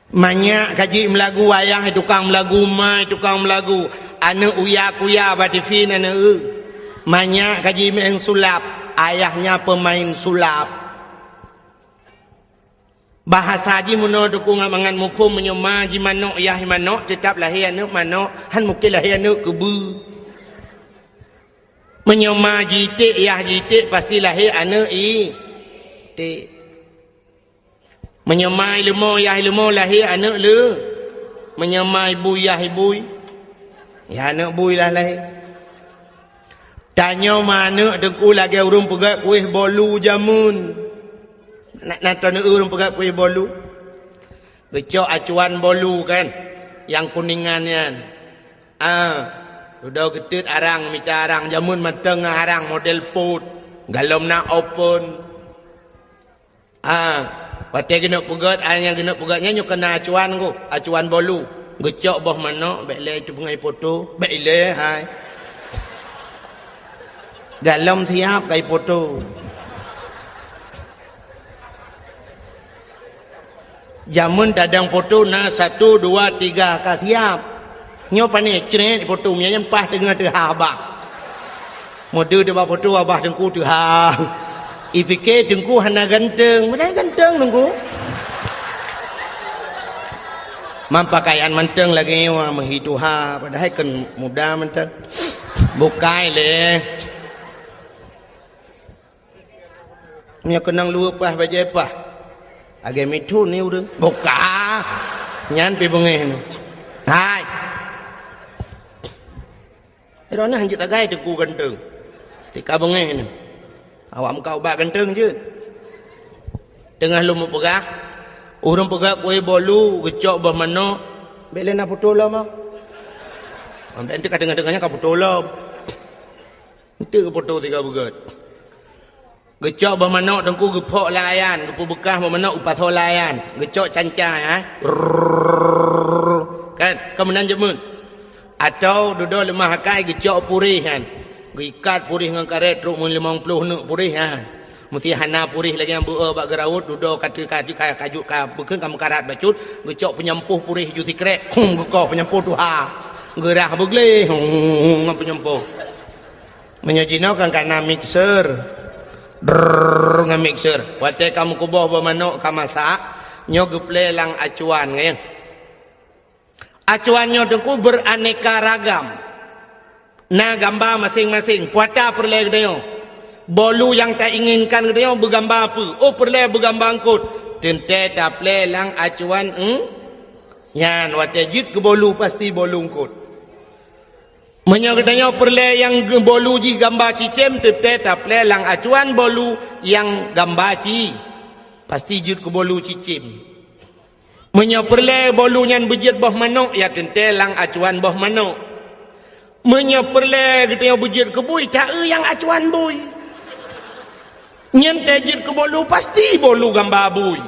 Manyak ka jeuet meulagu, ayah tukang meulagu, ma tukang meulagu, aneuëk uya-kuya bak tivi na neueu. Manyak ka jimeu'en sulap, ayah nyan peumain sulap. Bahasa jih meunoe teungku ngat mangat muphom, meunyoe ma jimanök, yah jimanök, teutab lahé aneuëk manök, han mungken lahé aneuëk keubeue. Meunyoe ma jiték, yah jiték, pasti lahé aneuëk iték. Meunyoe ma ileumo, yah ileumo, lahé aneuëk le. Meunyoe ma ibui, yah ibui, yah aneuëk bui lah lahé. Tanyoe ma aneuëk teungku lagée ureuëng peugét kueh bolu jameun. Na, na tanyoe ureuëng peugét kueh bolu? Geucok acuan bolu kan, nyang kuningan nyan. Ah, dudoe geuteut arang, mita arang, jameun mantong ngon arang model pot, galom na open. Ah, watée geuneuk peugét, ah, nyang geuneuk peugét nyan nyoe keunan acuan geuh, acuan bolu. Geucok boh manök, bék lé teupeungai poto, bék ilée hai. Galom siab kai poto. Jameun tadong poto na satu, dua, tiga ka siab. Nyoe pané crét poto, meunyan paih teungoh teuhah abah. Meudeue teuh bak poto abah teungku teuhah. Ipike teungku hana ganteng, padahai ganteng teungku. Mam pakaian mantong lagée nyoe meuhi tuha, padahai kon muda mantong. Bukai lé. Meunyoe keunong luweue paih bajée paih, lagée mithon ni ureuëng. Buka. Nyan pi beungéh ni. Hai. Droeneuh hanjeuet tagai teungku ganteng. Tika beungéh ni. Awak meukat ubak ganteng jeuet. Teungoh lôn meupeugah, ureuëng peugah kueh bolu, geucok boh manök, bék lé na putôh lom ah. Ambek enti ka teungoh-teungoh nyan ka putôh lom. Enteuk putôh tiga beugét. Geucok boh manök teungku geuphok lam ayan, geupeubeukah boh manök geupasoe lam ayan, geucok canca, eh. Rrrr. Kan, ka meunan jameun. Atau dudoe leumah akai geucok puréh nyan. Geuikat puréh ngon karét trok meulimong ploh neuk puréh nyan. Meusti hana puréh lagée nyang beu-e bak geuraut, dudoe ka teu-, ka teu-, ka, ka jeuet ka beukheun ka meukarat bacut, geucok peunyampôh puréh ju sikrek, hum, geukoh peunyampôh tuha. Geurah beugleh, hum, ngon peunyampôh. Meunyoe jinoe kan ka na mixer. Drrrr, ngon mixer. Watée ka meukuboh boh manok ka masak, nyoe geuplé lam acuan, nyan. Acuan nyoe teungku beraneka ragam. Na gamba maséng-maséng, puata peureulée geutanyoe. Bolu nyang tainginkan geutanyoe beugamba peue? Oh, peureulée beugamba eungkot. Teuntée taplé lam acuan, hmm? Nyan watée jeuet keu bolu pasti bolu eungkot. Meunyoe geutanyoe peureulée nyang bolu jih gamba cicém, teuntée taplé lam acuan bolu nyang gamba ci, pasti jeuet keu bolu cicém. Meunyoe peureulée bolu nyan beujeuet boh manok, ya teuntée lam acuan boh manok. Meunyoe peureulée geutanyoe beujeuet keu bui, taeu nyang acuan bui. Nyan tée jeuet keu bolu, pasti bolu gamba bui.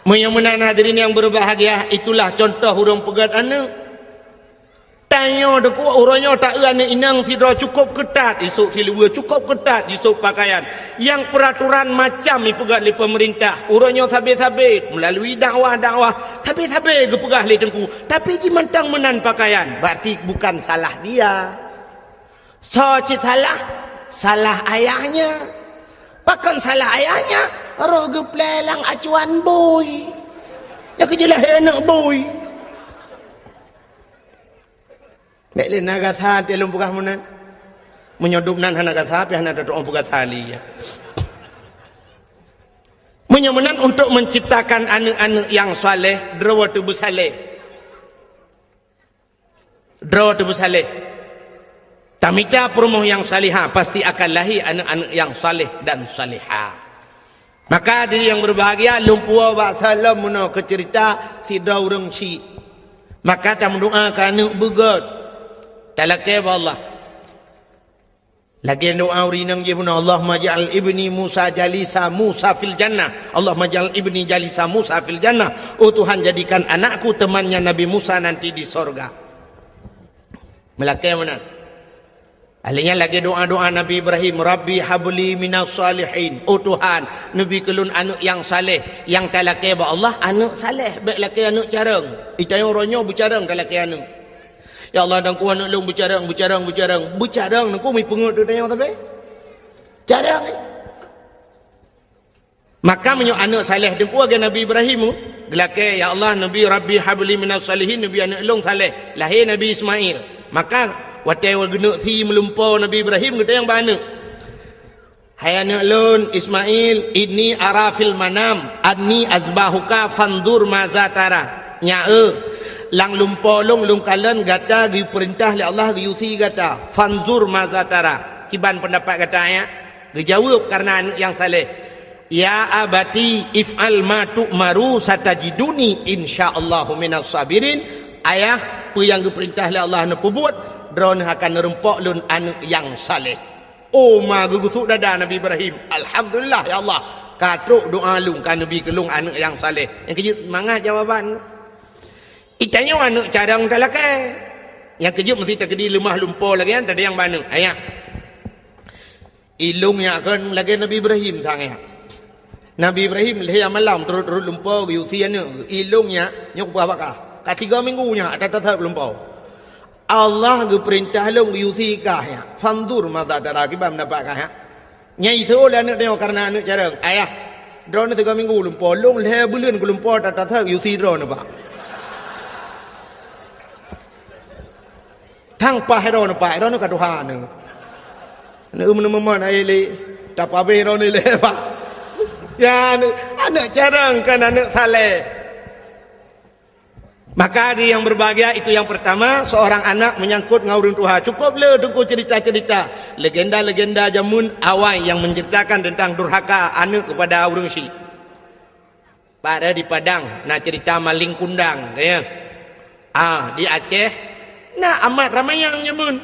Meunyoe meunan hadirin nyang beubahgia, itulah contoh ureuëng peugét aneuëk. Tanyoe teungku, uroe nyoe taeu aneuëk inong sidroe cukôp keutat, isôk siluweue cukôp keutat, isôk pakaian. Nyang peuraturan macam ipeugah lé peumeurintah. Uroe nyoe sabe-sabe, meulalu dakwah-dakwah, sabe-sabe geupeugah lé teungku. Tapi jih mantong meunan pakaian, berarti bukan salah dia. Soe cit salah? Salah ayahnya. Pakon salah ayahnya? Roh geuplé lam acuan bui. Nyang keujeulaih aneuëk bui. Bék lé na gasa teuh lôn peugah meunan. Meunyoe dum nan hana gasa, pih hana tatu'oh peugasa lé, ya. Meunyoe meunan, untuk menciptakan aneuëk-aneuëk nyang saleh, droe teuh beusaleh. Droe teuh beusaleh. Tamita peurumoh nyang salihah, pasti akan lahé aneuëk-aneuëk nyang saleh dan salihah. Maka hadirin nyang beubahgia, lôn puwoe bak saleuem meunoe keu ceurita sidroe ureuëng syik. Maka tameudoá keu aneuëk beugét. Talakée bak Allah. Lagée doá ureuëng inong jih bunoe, "Allahumma ja'al ibni Musa jalisa Musa fil jannah. Allahumma ja'al ibni jalisa Musa fil jannah." Oh Tuhan, jadikan anakku temannya Nabi Musa nanti di sorga. Meulakée meunan. Ahli nyan lagée doá-doá Nabi Ibrahim, "Rabbi habli minas salihin." Oh Tuhan, neubi keu lôn aneuëk nyang saleh. Nyang talakée bak Allah, aneuëk saleh, bék lakée aneuëk carông. Itanyong uroe nyoe beucarông talakée aneuëk. Ya Allah, dan ku aneuëk lôn beucarông, beucarông, beucarông. Beucarông, nangku meupeungeut teuh tanyoe sabe. Carông, eh. Maka meunyoe aneuëk saleh teungku lagée Nabi Ibrahim, geulakée, "Ya Allah, neubi Rabbi habli minas salihin, neubi aneuëk lôn saleh." Lahé Nabi Ismail. Maka watée geuneuk sie meulumpoe Nabi Ibrahim, geutanyong bak aneuëk, "Hai aneuëk lôn Ismail, inni ara fil manam anni azbahuka fanzur maza tara." Nyak eu, lam lumpoe lôn, lôn kalon gata geupeurintah lé Allah geuyue sie gata. Fanzur maza tara. Kiban peundapat gata, ya? Geujaweueb kareuna aneuëk nyang saleh, "Ya abati, if'al ma tu'maru, satajiduni insyaallahu minas sabirin." Ayah, peue nyang geupeurintah lé Allah neupeubuet, droeneuh akan neureumpok lôn aneuëk nyang saleh. Oh, ma geugusut dada Nabi Ibrahim. Alhamdulillah, ya Allah, ka trok doá lôn, ka neubi keu lôn aneuëk nyang saleh. Nyang keujeuet mangat jawaban. Itanyoe aneuëk carông talakée. Nyang keujeuet meusti takeudi leumah lumpoe lagée nyan, tadayang bak aneuëk. Ayah. Ilông nyak kon lagée Nabi Ibrahim sang nyak. Nabi Ibrahim lhée malam turot-turot lumpoe geuyue sie aneuëk. Ilông nyak nyoe peugah bak kah. Ka tiga minggu nyak ata-ata lumpoe. Allah geupeurintah lôn geuyue sie kah nyak. Fanzur maza tara, kiban peundapat kah nyak. Nyan iseuôt lé aneuëk tanyoe kareuna aneuëk carông. Ayah, droeneuh tiga minggu lumpoe, lôn lhée buleuen keu lumpoe ata-ata geuyue sie droeneuh bak. Tang paih droeneuh, paih droeneuh ka tuha nyoe. Neu meuneumeumon aé lé, tapabeh droeneuh lé, Pak. Ya, aneuëk, aneuëk carông kon aneuëk saleh. Maka di yang berbahagia itu yang pertama, seorang anak menyangkut ngon ureuëng tuha. Cukup le teungku cerita-cerita, legenda-legenda jameun awai yang menceritakan tentang durhaka aneuëk kepada ureuëng syik. Pada di Padang na cerita maling kundang, ya. Ah, di Aceh na amat ramai nyang jameun.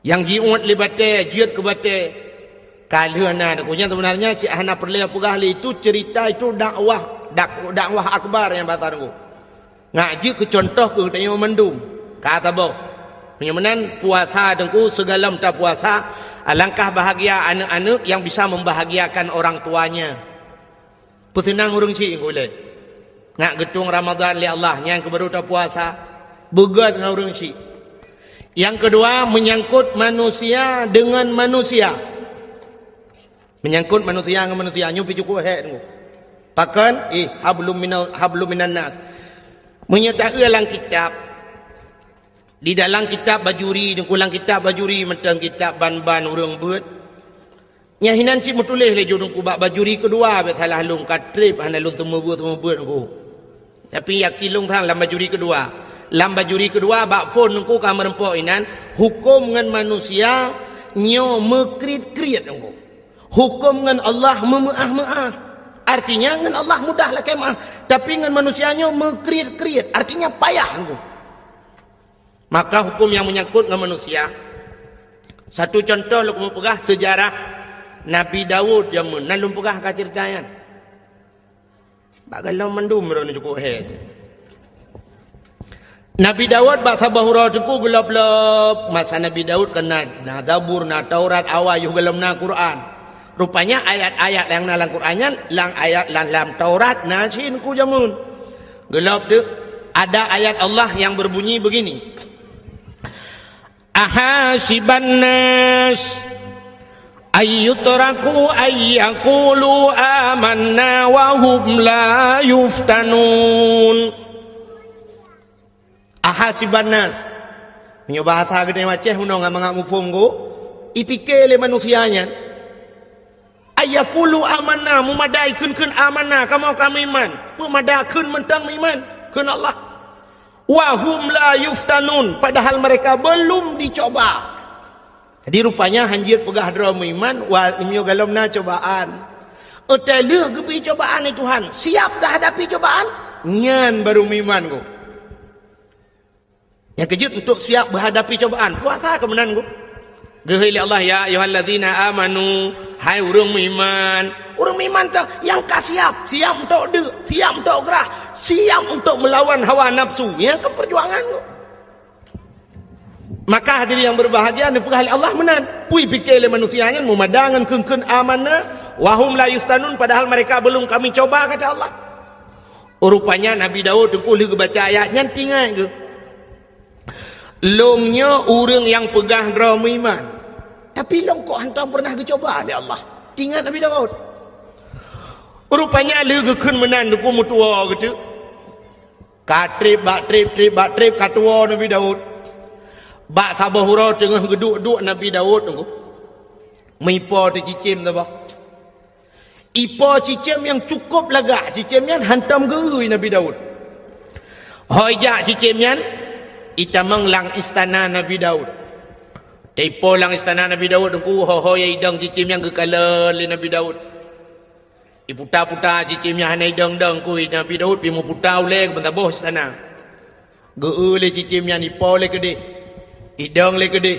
Nyang jiuet lé batée, jeuet keu batée. Ka lheueh na, nyan sebenarnya cit hana peureulée peugah lé, itu cerita, itu dakwah, dak-, dakwah akbar nyang bahasa nunggu. Ngak jeuet keu contoh keu geutanyoe mandum. Ka saboh. Meunyoe meunan puasa teungku, sigohlom tapuasa, alangkah bahagia aneuëk-aneuëk yang bisa membahagiakan orang tuanya. Peuseunang ureuëng syik ulée. Ngak geutueng Ramadhan lé Allah, nyan keuh baru tapuasa. Beugét ngon ureuëng syik. Nyang keudua, meunyangkot manusia deungon manusia. Meunyangkot manusia ngon manusia, nyoe pih cukôp hék teungku. Pakon? Eh, hablum minal, hablum minan nas. Meunyoe taeu lam kitab, di dalam kitab Bajuri, teungku, lam kitab Bajuri mantong kitab ban-ban ureuëng beuet. Nyan hinan cit meutuléh lé ju teungku bak Bajuri keudua, bék salah lôn ka treb hana lôn seumeubeuet-seumeubeuet teungku. Tapi yakin lôn sang lam Bajuri keudua. Lam Bajuri keudua bak phon teungku ka meurumpok inan, huköm ngon manusia nyoe meukriet-kriet teungku. Huköm ngon Allah meumeuáh-meuáh. Artinya ngon Allah mudah lakée meuáh, tapi ngon manusia nyoe meukriet-kriet, artinya payah teungku. Maka huköm nyang meunyangkot ngon manusia. Satu contoh lôn keumeung peugah seujarah Nabi Daud jameun, na lôn peugah ka ceurita nyan. Bak gohlom mandum droeneuh cukôp hék. Nabi Daud bak saboh uroe teungku geulop-lop, masa Nabi Daud kan na, na Zabur, na Taurat, awai yoh gohlom na Quran. Rupanya ayat-ayat nyang na lam Quran nyan, lam ayat lam, lam Taurat na cit teungku jameun. Geulop teuk, ada ayat Allah yang berbunyi begini, "Ahasiban nas ayyutraku ayyakulu amanna wa hum la yuftanun." Ahasiban nas. Meunyoe bahasa geutanyoe Aceh, meunyoe ngon mangat muphom go, ipike lé manusia nyan, ayyakulu amanna, meumada ikheun-kheun amanna, kamoe ka meuiman. Peumada kheun mantong meuiman, kheun Allah. Wa hum la yuftanun, padahal mereka belum dicoba. Jadi rupanya hanjeuet peugah droe meuiman, wa, meunyoe gohlom na cobaan. Watée lheueh geubri cobaan lé Tuhan, siap geuhadapi cobaan, nyan baru meuiman go. Nyang keujeuet untuk siap geuhadapi cobaan, puasa keu meunan go. Geuhôi lé Allah, "Ya ayyuhallazina amanu," hai ureuëng meuiman. Ureuëng meuiman teuh nyang ka siap, siap untuk deuk, siap untuk grah, siap untuk meulawan hawa nafsu. Nyang keu peujuangan go. Maka hadirin yang berbahagia, neupeugah lé Allah meunan. Peue ipike lé manusia nyan meumada ngon kheun-kheun amanna, wa hum la yuftanun, padahal mereka belum kami coba, kata Allah. Rupanya Nabi Daud teungku lheueh geubaca ayat nyan teuingat geuh. Lôn nyoe ureuëng nyang peugah droe meuiman, tapi lôn kok hantom pernah geucoba lé Allah. Teuingat Nabi Daud. Rupanya lheueh geukheun meunan teungku meutuwoe geuteuk. Ka treb bak treb, treb bak treb, ka tuwoe Nabi Daud. Bak saboh uroe teungoh geuduek-duek Nabi Daud teungku, meuipo teuh cicém saboh. Ipo cicém nyang cukôp lagak, cicém nyan hantom geu-eu Nabi Daud. Ho ijak cicém nyan, itamong lam istana Nabi Daud. Teuipo lam istana Nabi Daud teungku, ho-ho nyang idong cicém nyan geukalon lé Nabi Daud. Iputa-puta cicém nyang hana idong-dong, kui Nabi Daud pih meuputa ulée keu bansaboh istana. Geu-eu lé cicém nyan, ipo lé keudeh, idong lé keudeh.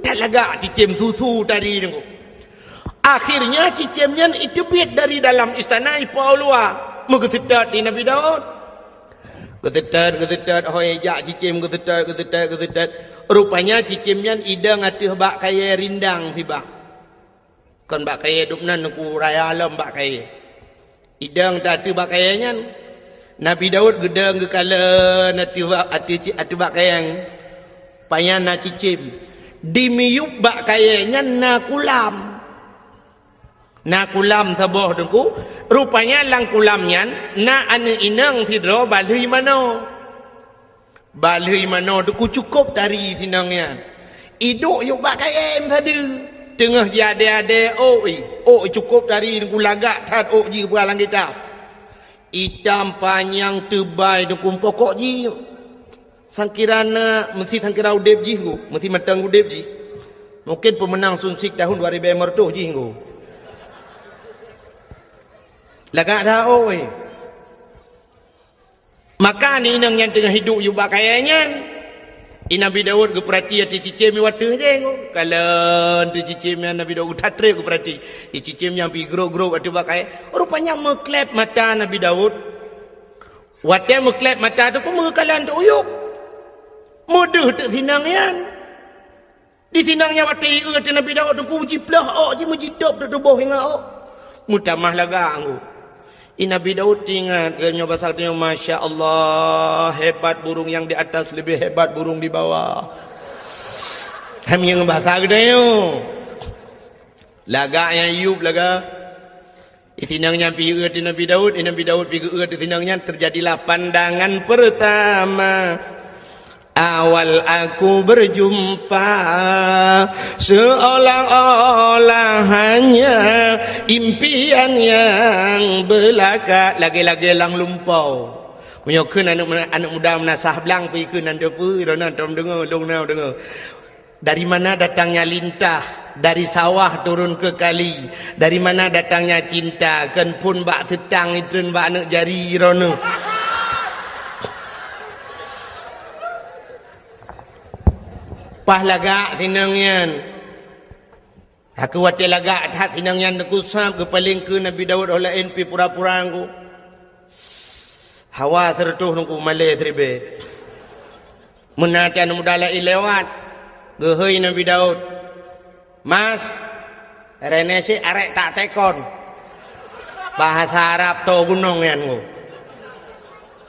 That lagak cicém, su-su tari teungku. Akhirnya cicém nyan iteubiet dari dalam istana, ipo u luwa, meugeuseutôt di Nabi Daud. Geuseutôt, geuseutôt, ho ijak cicém geuseutôt, geuseutôt, geuseutôt. Rupanya cicém nyan idong ateueh bak kayée rindang sibah. Kon bak kayée dum nan teungku, raya lom bak kayée. Idong ateueh bak kayée nyan. Nabi Daud geudong geukalon ateueh bak, ateueh ci-, ateueh bak kayée nyan. Pajan na cicém. Di miyueb bak kayée nyan na kulam. Na kulam saboh teungku. Rupanya lam kulam nyan na aneuëk inong sidroe balheueh manoe. Balheueh manoe teungku cukôp tari si inong nyan. Iduek yub bak kayée meusadeue. Teungoh jiadée-adée ôk i. Ôk i cukôp tari teungku, lagak that ôk jih peugah lam kitab. Itam panyang teubai teungku, pokok jih sangkira na, meusi sangkira udeb jih teungku, meusi mantong udeb jih. Mungkin peumeunang Sunsik tahun dua ribée lima ratus jih teungku. Lagak that ôk i. Maka aneuëk inong nyan teungoh iduek yub bak kayée nyan. I Nabi Daud geupeurati ateueh cicém i watée jéh ngo. Kalon ateueh cicém nyan Nabi Daud that treb geupeurati. I cicém nyan pih grôp-grôp ateueh bak kayée. Rupanya meukleb mata Nabi Daud. Watée meukleb mata teungku meugeukalon teuk u yueb. Meudeuh teuk si inong nyan. Di si inong nyan watée ieu ateueh Nabi Daud teungku, jiplôh ôk jih meujitôb teutuboh ingat ôk. Meutamah lagak teungku. I Nabi Daud teuingat, nyoe basa geutanyoe, "Masya Allah, hebat burung yang di atas lebih hebat burung di bawah." Hai meunyoe ngon bahasa geutanyoe. Lagak nyang yup lagak. Di sinong nyan pi geuet di Nabi Daud, di Nabi Daud pi geuet di sinong nyan, terjadilah pandangan pertama. Awal aku berjumpa, seolah-olah hanya impian yang belaka, lagée-lagée lam lumpau. Meunyoe kheun aneuk, aneuk muda meunasah blang, pi kheun nan teupeu, droeneuh tom deungoe, lôn na deungoe. Dari mana datangnya lintah? Dari sawah turun ke kali. Dari mana datangnya cinta? Kheun phon bak seutang, itreun bak aneuk jari droeneuh. Paih lagak sinong nyan. Aku watée lagak that sinong nyan, teukusab geupaleng keu Nabi Daud, óh laén pi pura-pura ngon ku. Hawa sireutôh ngon ku, malée siribée. Meunan aneuk muda laén lewat, geuhôi Nabi Daud, "Mas, reuneuh sit arek tak tekon." Bahasa Arab toe gunong nyan ngon ku.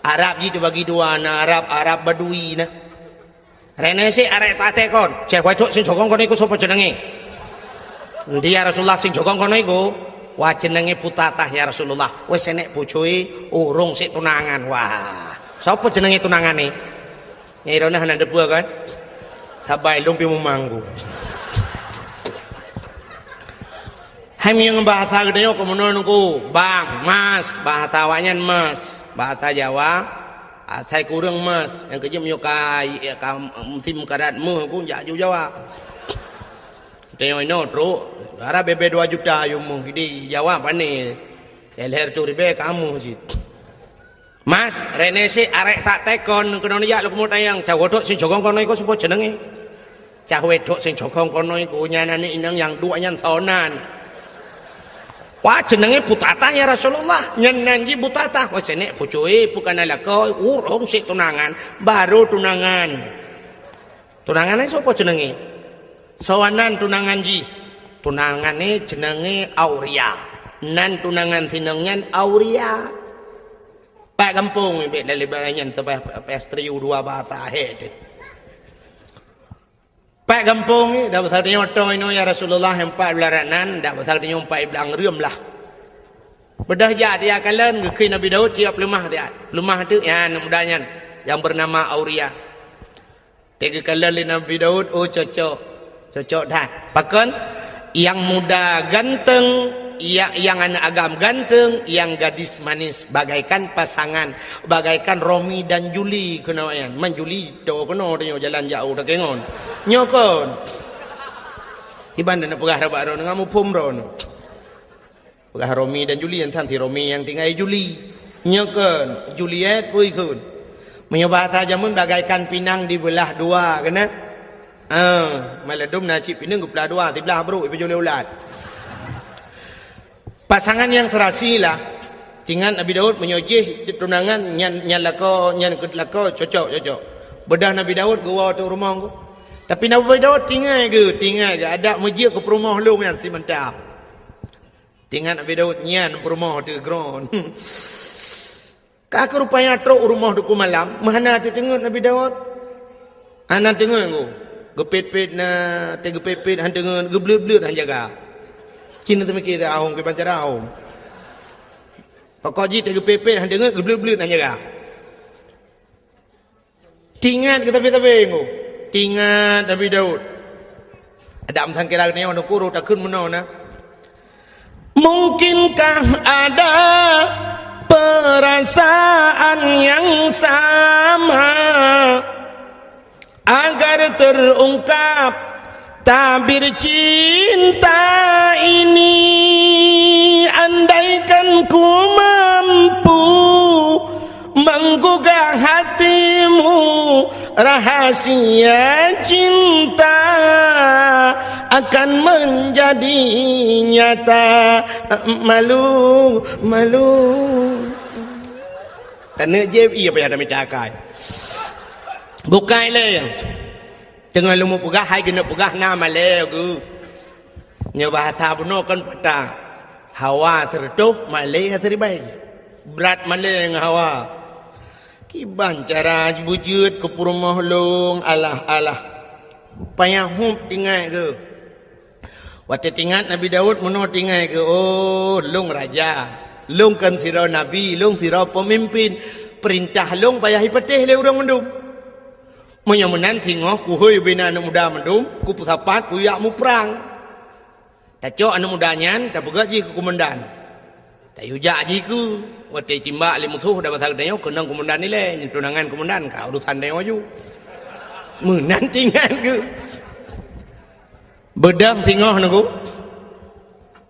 Arab jih teubagi dua, na Arab, Arab Badui na. "Reuneuh sit arek tak tekon." "Ceh, wai trok sing cokong keunoe ku, soe po ceunangi?" "Ndi ya Rasulullah, sing cokong keunoe ku?" "Wah, ceunangi putatah ya Rasulullah." "Weh, senek pucui, ureuëng sit tunangan." "Wah, soe po ceunangi tunangan ni?" Nyai droeneuh hana deupeu kan? Sabai lôn pi mumang ku. Hai meunyoe ngon bahasa geutanyoe keu meunoe ngon ku, bang, mas, bahasa awaknyan mas, bahasa Jawa, asai kureueng mas, nyang keujeuet meunyoe ka, ka musim karat meuh ku jak ju Jawa. Tanyoe inoe trok, dara bebe dua juta yum meuh, di Jawa pane, leher tu ribée kamoe cit. "Mas, reuneuh sit arek tak tekon keunoe jak lôn keumeung tanyong, cah wai trok sing cokong keunoe ku, soe po ceunangi?" "Cah wai trok sing cokong keunoe ku, nyan aneuk inong nyang duek nyan soe nan?" "Wah, ceunangi putatah ya Rasulullah." "Nyan nan jih putatah." "Oh, senek pucui, peu kana lakoe, ureuëng sit tunangan, baru tunangan." "Tunangan nyan soe po ceunangi?" "Soe nan tunangan jih?" "Tunangan nyan ceunangi Auria. Nan tunangan sinong nyan Auria." Pat gampông bék lalée nyan sabai pastri u dua basa hé teuh. Pat gampông, dak basa tanyoe toh inoe ya Rasulullah, empat belas ranan, dak basa tanyoe empat belas reuem lah. Beudôh jak dia kalon, geukheun Nabi Daud siap peuleumah dia. Peuleumah teuk ya aneuk muda nyan, nyang beunama Auria. Teuk geukalon lé Nabi Daud, oh, cocok. Cocok that. Pakon? Yang muda ganteng, ya, yang aneuk agam ganteng, yang gadis manis, bagaikan pasangan, bagaikan Romi dan Juli keunoe nyan. Man Juli, to keunoe tanyoe jalan jauh takengon. Nyoe kon. Iban na peugah rabat droe ngon muphom droe. Peugah Romi dan Juli, nyan tan si Romi nyang tinggai Juli. Nyoe kon, Juliet pui kon. Meunyoe bahasa jameun bagaikan pinang dibeulah dua, keunan? Ah, maladum na cit pinang geupeulah dua, siblah brok ipeujulée ulat. Pasangan yang serasi lah. Tingat Nabi Daud meunyoe jih tunangan nyan, nyan lakoe, nyan keu lakoe cocok, cocok. Beudôh Nabi Daud geuwoe teuk rumoh. Tapi Nabi Daud tingat geu, tingat geu, adak meujeuet keu peurumoh lôn nyan simanta. Tingat Nabi Daud nyan peurumoh teuh kron. Ka keu rupanya trok u rumoh teungku malam, meuhana teuteungeut Nabi Daud. Hana teungeut ku. Geupet-pet na, teugeupet-pet han teungeut, geubleuet-bleuet han jaga. Cina teumiké teuh ahong kiban cara ahong. Pokok jih teugeupet-pet han teungeut, geubleuet-bleuet han jaga. Tingat keu sabe-sabe ngon. Tingat Nabi Daud. Adam sangkira nyoe nukuru takheun meunoe na. Mungkinkah ada perasaan yang sama agar terungkap tabir cinta ini, andaikan ku mampu menggugah hatimu, rahasia cinta akan menjadi nyata. Malu, malu. Taneuk jieb, iya payah tamita akai. Bukai lé. Teungoh lôn peugah, hai keuneuk peugah na malée geuh. Nyoe bahasa bunoe kon patah. Hawa sireutôh, malée siribée. Brat malée ngon hawa. Kiban cara beujeuet keu peurumoh lôn, alah, alah. Payah hub tingat geuh. Watée tingat Nabi Daud meunoe tingat geuh, "Oh, lôn raja. Lôn kon sidroe nabi, lôn sidroe peumimpén. Peurintah lôn payah jipatéh lé ureuëng mandum. Meunyoe meunan singoh kuhôi bina aneuëk muda mandum, kupeusapat kujak muprang." Tacok aneuëk muda nyan, tapeugét jih keu komandan. Tayue jak jih keu, watée timbak lé musoh dan basa geutanyoe keunong komandan ilée, nyan tunangan komandan, ka urusan tanyoe ju. Meunan tingat geuh. Beudôh singoh nunggu.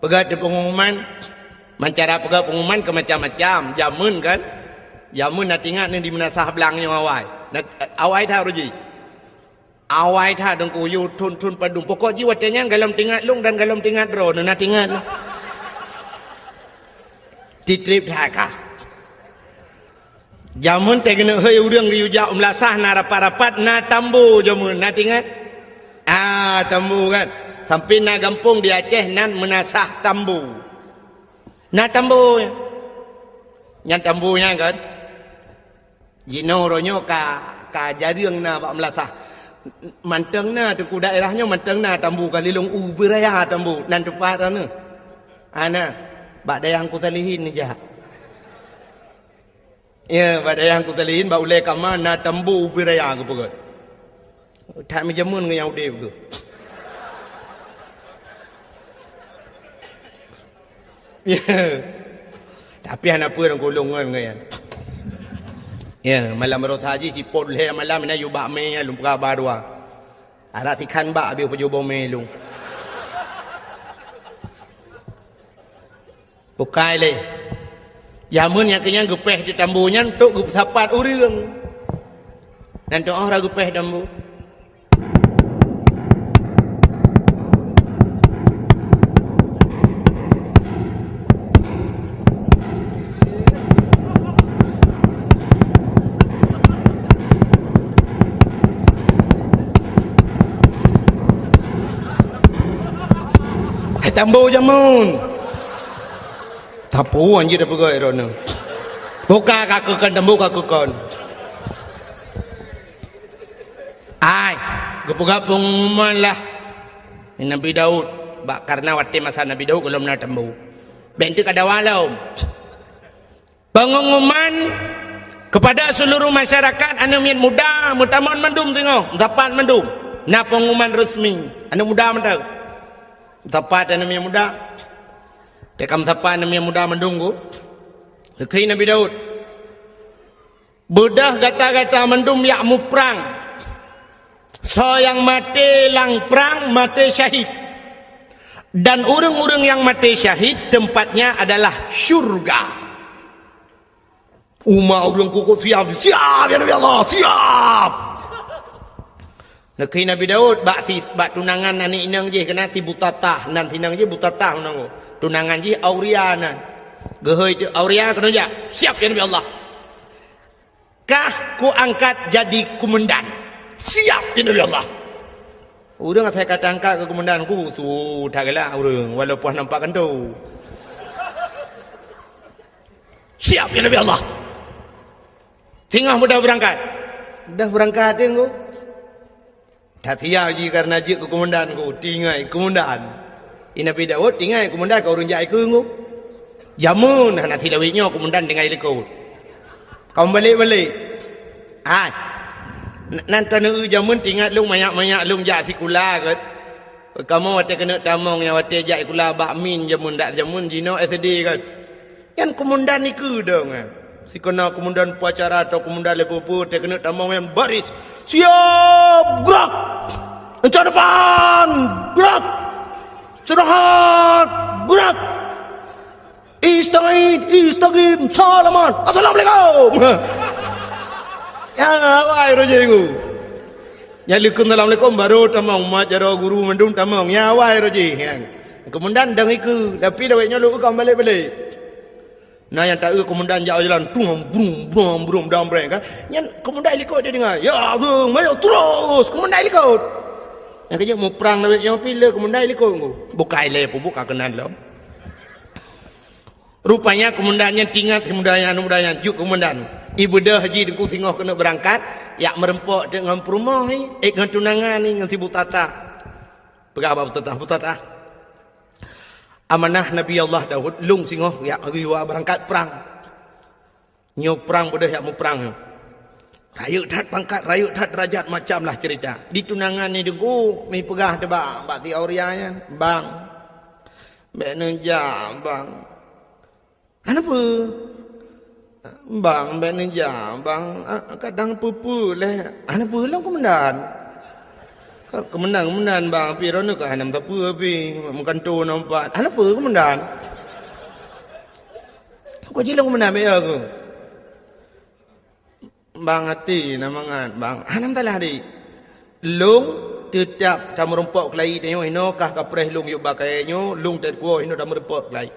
Peugét di pengumuman, mancara peugét pengumuman ke macam-macam. Jameun kan? Jameun na tingat ni di meunasah blang nyoe awai. Na, awai that uji. Awai that deungku yue thon-thon padum. Pokok jih watée nyan galom tingat lôn dan galom tingat droe, na tingat lôn. Titrip that ka. Jameun teuh keuneuk hôi ureuëng geuyue jak u meulasah na rapat-rapat na tambo jameun, na tingat? Ah, tambo kan. Sampai na gampông di Aceh nan meunasah tambo. Na tambo nyan. Nyan tambo nyan kan. Jinoe uroe nyoe ka, ka jareueng na bak meulasah. Mantong na teungku daerah nyoe mantong na tambu ka lilong u beuraya tambu nan teumpat na. Ana bak dayah Teungku Salihin neujak. Ya, bak dayah Teungku Salihin bak ulée kama na tambu u beuraya geupeugét. That meujameun ngon nyang udeb geuh. Ya. Tapi hana peue lôn kulong ngon nyan. Ya, malam baroesa jih sipot lhée malam na yue bak mé lôn peugah ba dua. Arak sikhan bak habéh pajoh boh mé lôn. Bukai lé. Jameun nyang keunyang geupéh di tambu nyan untuk geupeusapat ureuëng. Nan teuoh ra geupéh tambu. Hai tambo jameun. Tapuan jih dah peugah droeneuh. Buka ka keukon tambo ka keukon. Ai, geupeugah pengumuman lah Nabi Daud. Bak karena watée masa Nabi Daud gohlom na tambo. Bék teuk ka dawa lom. Pengumuman kepada seluruh masyarakat aneuëk miet muda meutamong mandum singoh, meusapat mandum. Na pengumuman resmi aneuëk muda mantong. Meusapat aneuëk miet muda. Teuka meusapat aneuëk miet muda mandum ku. Geukheun Nabi Daud. Beudôh gata-gata mandum jak muprang. Soe nyang maté lam prang maté syahid. Dan ureuëng-ureuëng nyang maté syahid tempatnya adalah syurga. Umat ureuëng kukut siap, siap ya Nabi Allah, siap. Neukheun Nabi Daud bak si, bak tunangan aneuëk inong jih keunan si Butatah, nan si inong jih Butatah meunan. Tunangan jih Auria nan. Geuhôi teuk Auria keunoe jak. Siap ya Nabi Allah. Kah kuangkat jadi kumandan. Siap ya Nabi Allah. Ureuëng asai ka tangkat keu kumandan ku su that galak ureuëng walaupun nampak kantô. Siap ya Nabi Allah. Singoh mudah beurangkat. Dah beurangkat teuh ku. That siap jih karena jeuet keu kumandan ku, tingai kumandan. I Nabi Daud tingai kumandan keu ureuëng jak ikeu ku. Jameun hana silawét nyoe kumandan tinggai likot. Kamoe balek-balek. Hai. Nan taneuk jameun tingat lôn manyak-manyak lôn jak sikula kan. Kamoe watée keuneuk tamong nyang watée jak sikula bak min jameun dak jameun jinoe S D kan. Nyan kumandan ikeu dong, eh. Sikeuna kumandan upacara atau kumandan leupeu-peu teuh keuneuk tamong nyan baris. Siap, gerak! Encak depan, gerak! Istirahat, gerak! Istagid, istagim, salaman. Assalamualaikum. Ya, awai roh jih ku. Nyang likot assalamualaikum baru tamong mat jaroe guru mandum tamong. Ya, awai roh jih. Kumandan dong ikeu, tapi lawét nyoe lôn ikeu balek-balek. Na nyang taeu kumandan jak jalan tung brum brum brum dam breng kan. Nyan kumandan likot dia dengar. Ya, bung, mayo terus kumandan likot. Nyang kejak muprang lawét nyoe pih le kumandan likot ku. Bukai le pubuk ka keunan lom. Rupanya kumandan nyan tingat si muda nyan, aneuk muda nyan jeuet kumandan. Ibeudôh jih deungku singoh keuneuk beurangkat, Jak meureumpok teuk ngon peurumoh nyan, eh, ngon tunangan nyan, ngon si Butatah. Peugah bak Butatah, "Butatah, amanah Nabi Allah Daud, lôn singoh jak geuyue beurangkat prang. Nyoe prang beudôh jak muprang nyoe. Rayeuk that pangkat, rayeuk that deurajat, macam lah ceurita." Di tunangan nyan Teungku, meupeugah teuk bak, bak si Auria nyan, "Bang, bèk neujak, Bang." "Hana peue, Bang, bèk neujak, Bang. Ah, kadang peue-peue lé." "Hana peue lom, Komandan." "Ka, Komandan, Komandan, Bang, pih droeneuh ka hana meusapeue pih, meukanto na umpat." "Hana peue, Komandan." "Kok jilong, Komandan, bèk ya keuh." "Bang, até na mangat, Bang." "Hana masalah, Dik. Lôn teutap tameurumpok keulayi tanyoe, inoe kah kapreh lôn yub bak kayèe nyoe, lôn teukuwoe inoe tameurumpok keulayi."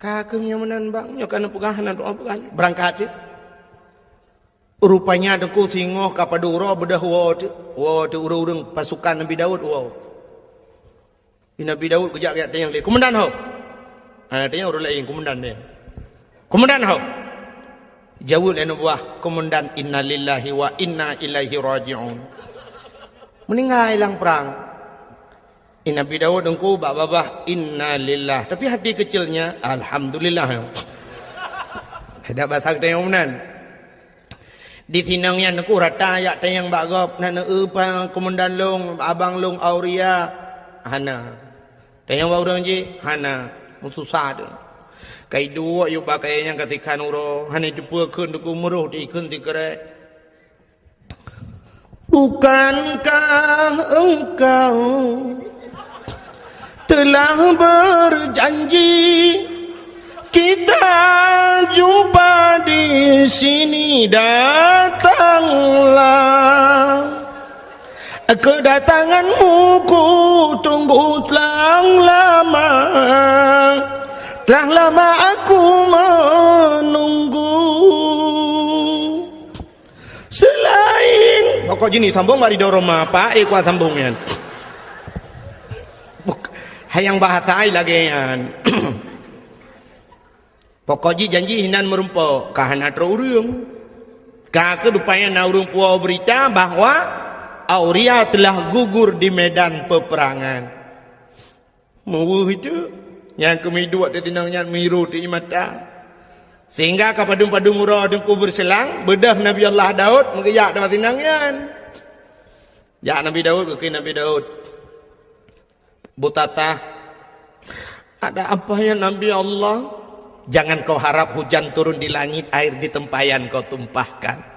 "Ka keuh meunyoe meunan, Bang, nyoe ka neupeugah, na doa peugah." Beurangkat cit. Rupanya Teungku singoh ka padub uroe beudôh woe teuk, woe teuk ureueng-ureueng pasukan Nabi Daud woe. Nabi Daud geujak-jak tanyong lé, "Komandan ho?" Hana tanyong ureueng laén, komandan nyan. "Komandan ho?" Jaweueb lé aneuk buah, "Komandan, innalillahi wa inna ilaihi raji'un." Meuninggai lam prang. Nabi Daud Teungku bak babah, "Innalillah." Tapi hati kecilnya, "Alhamdulillah." Ada bahasa kita yang meunan. Di sinong nyan Teungku rata jak tanyong bak gob, "Na neueu pa komandan lôn, abang lôn Auria?" "Hana." "Tanyong bak ureueng jih?" "Hana." Meususah teuk. Ka iduek yub bak kayèe nyan ka sikhan uroe, hana jiteupeue kheun Teungku, meuroh di kheun sikrek. "Bukankah engkau telah berjanji kita jumpa di sini? Datanglah. Kedatanganmu ku tunggu telah lama. Telah lama aku menunggu." Selain pokok jih ni sambong bak ridho Roma, Pak, eh, kuat sambong nyan. Buk-, hai nyang bahasa ai lagèe nyan. Pokok jih janji hinan meurumpok, ka hana trok ureueng. Ka keuh rupanya na ureueng puwoe beurita bahwa Auria telah gugur di medan peperangan. Meuweuh itu, nyang keumiduek di tinong nyan miru di mata. Sehingga ka padum-padum uroe Teungku beureuselang, beudôh Nabi Allah Daud meugeujak di tinong nyan. Jak Nabi Daud, geukheun Nabi Daud, "Butatah, ada apa ya Nabi Allah?" "Jangan kau harap hujan turun di langit, air di tempayan kau tumpahkan.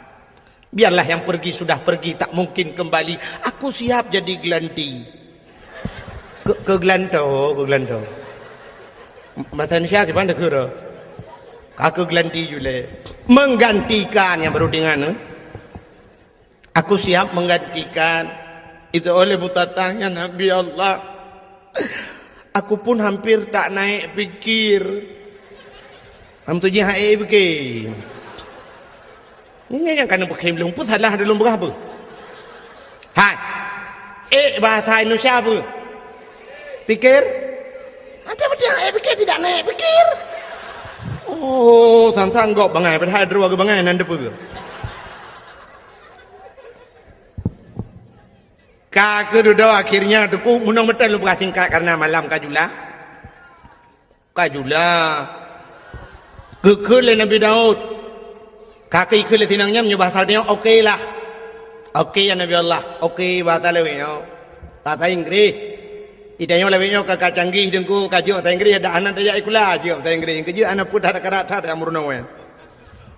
Biarlah yang pergi sudah pergi, tak mungkin kembali. Aku siap jadi gelanti." Ke, keugelanto, keugelanto. Bahasa Indonesia gimana kira? Ka keugelanti julai. Menggantikan nyang baru dengan, eh? "Aku siap menggantikan." Itu oleh Butatah, "Ya Nabi Allah, aku pun hampir tak naik pikir." Am tu jih hai ék beuke. Nyan nyang kana beuke lôn, peue salah lôn peugah peue? Hai. Ék bahasa Indonesia peue? Pikir? Ada betul yang ék pikir tidak naik pikir. Oh, sang-sang gob bangai, padahal dua bangai nan depan. Ka keududoe akhirnya Teungku, meunong meuteun lôn peugah singkat karena malam ka jula. Ka jula. Geukheun lé Nabi Daud. Ka geukheun lé sinong nyan meunyoe bahasa nyoe, "Oke lah." "Oke ya Nabi Allah." "Oke" bahasa lawét nyoe. Bahasa Inggréh. Di tanyoe lawét nyoe ka, ka canggih Teungku, ka jeuet bahasa Inggréh, dak hana tajak sikula, jeuet bahasa Inggréh. Keujeuet hana peue that, karat that nyang meurunoe.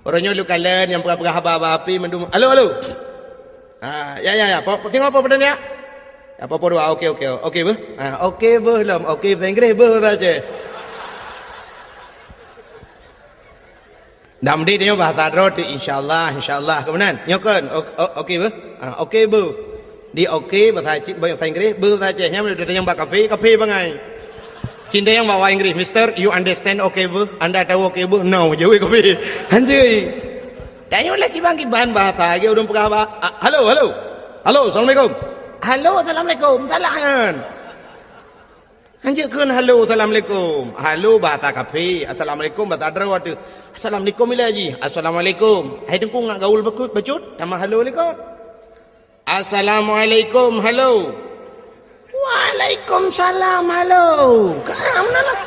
Uroe nyoe lôn kalon nyang peugah-peugah haba-haba api mandum. Halo, halo. Ha, ya, ya, ya. Po, po, singoh po, po, ya. Ya, po, po dua. Oke, oke. Oke, beuh. Ha, oke, beuh lom. Oke, bahasa Inggréh, beuh, bahasa Aceh. Dak meudeh nyoe bahasa droe tu, insyaallah, insyaallah. Keumudian, nyoe kan, o-, o-, oke, beuh. Ha, oke, beuh. Di oke, bahasa Aceh, bahasa Inggréh, beuh, bahasa Aceh. Nyan meudeh tanyong bak kafe, kafe bangai. Cit tanyong bak Inggréh, "Mister, you understand okay, beuh? Anda tahu okay, beuh?" "No," jaweueb kafe. Hanjeuet. Tanyoe lé kiban-kiban bahasa, lagèe ureueng peugah ba-, a, "Halo, halo. Halo, assalamualaikum." "Halo, assalamualaikum." Salah nyan. Anjeuk kheun halo, assalamualaikum. Halo bahasa kafé, assalamualaikum bahasa droe teuh. Assalamualaikum ilée jih. Assalamualaikum. Hai teungku ngat gaul bakut bacut, tamah halo likot. Assalamualaikum, halo. Waalaikumsalam, halo. Ka meunan lah.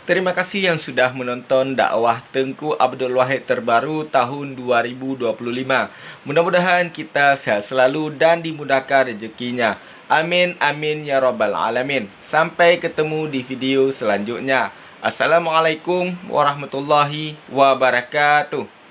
Terima kasih yang sudah menonton dakwah Teungku Abdul Wahid terbaru tahun dua ribu dua puluh lima. Mudah-mudahan kita sehat selalu dan dimudahkan rezekinya. Amin, amin, ya rabbal alamin. Sampai ketemu di video selanjutnya. Assalamualaikum warahmatullahi wabarakatuh.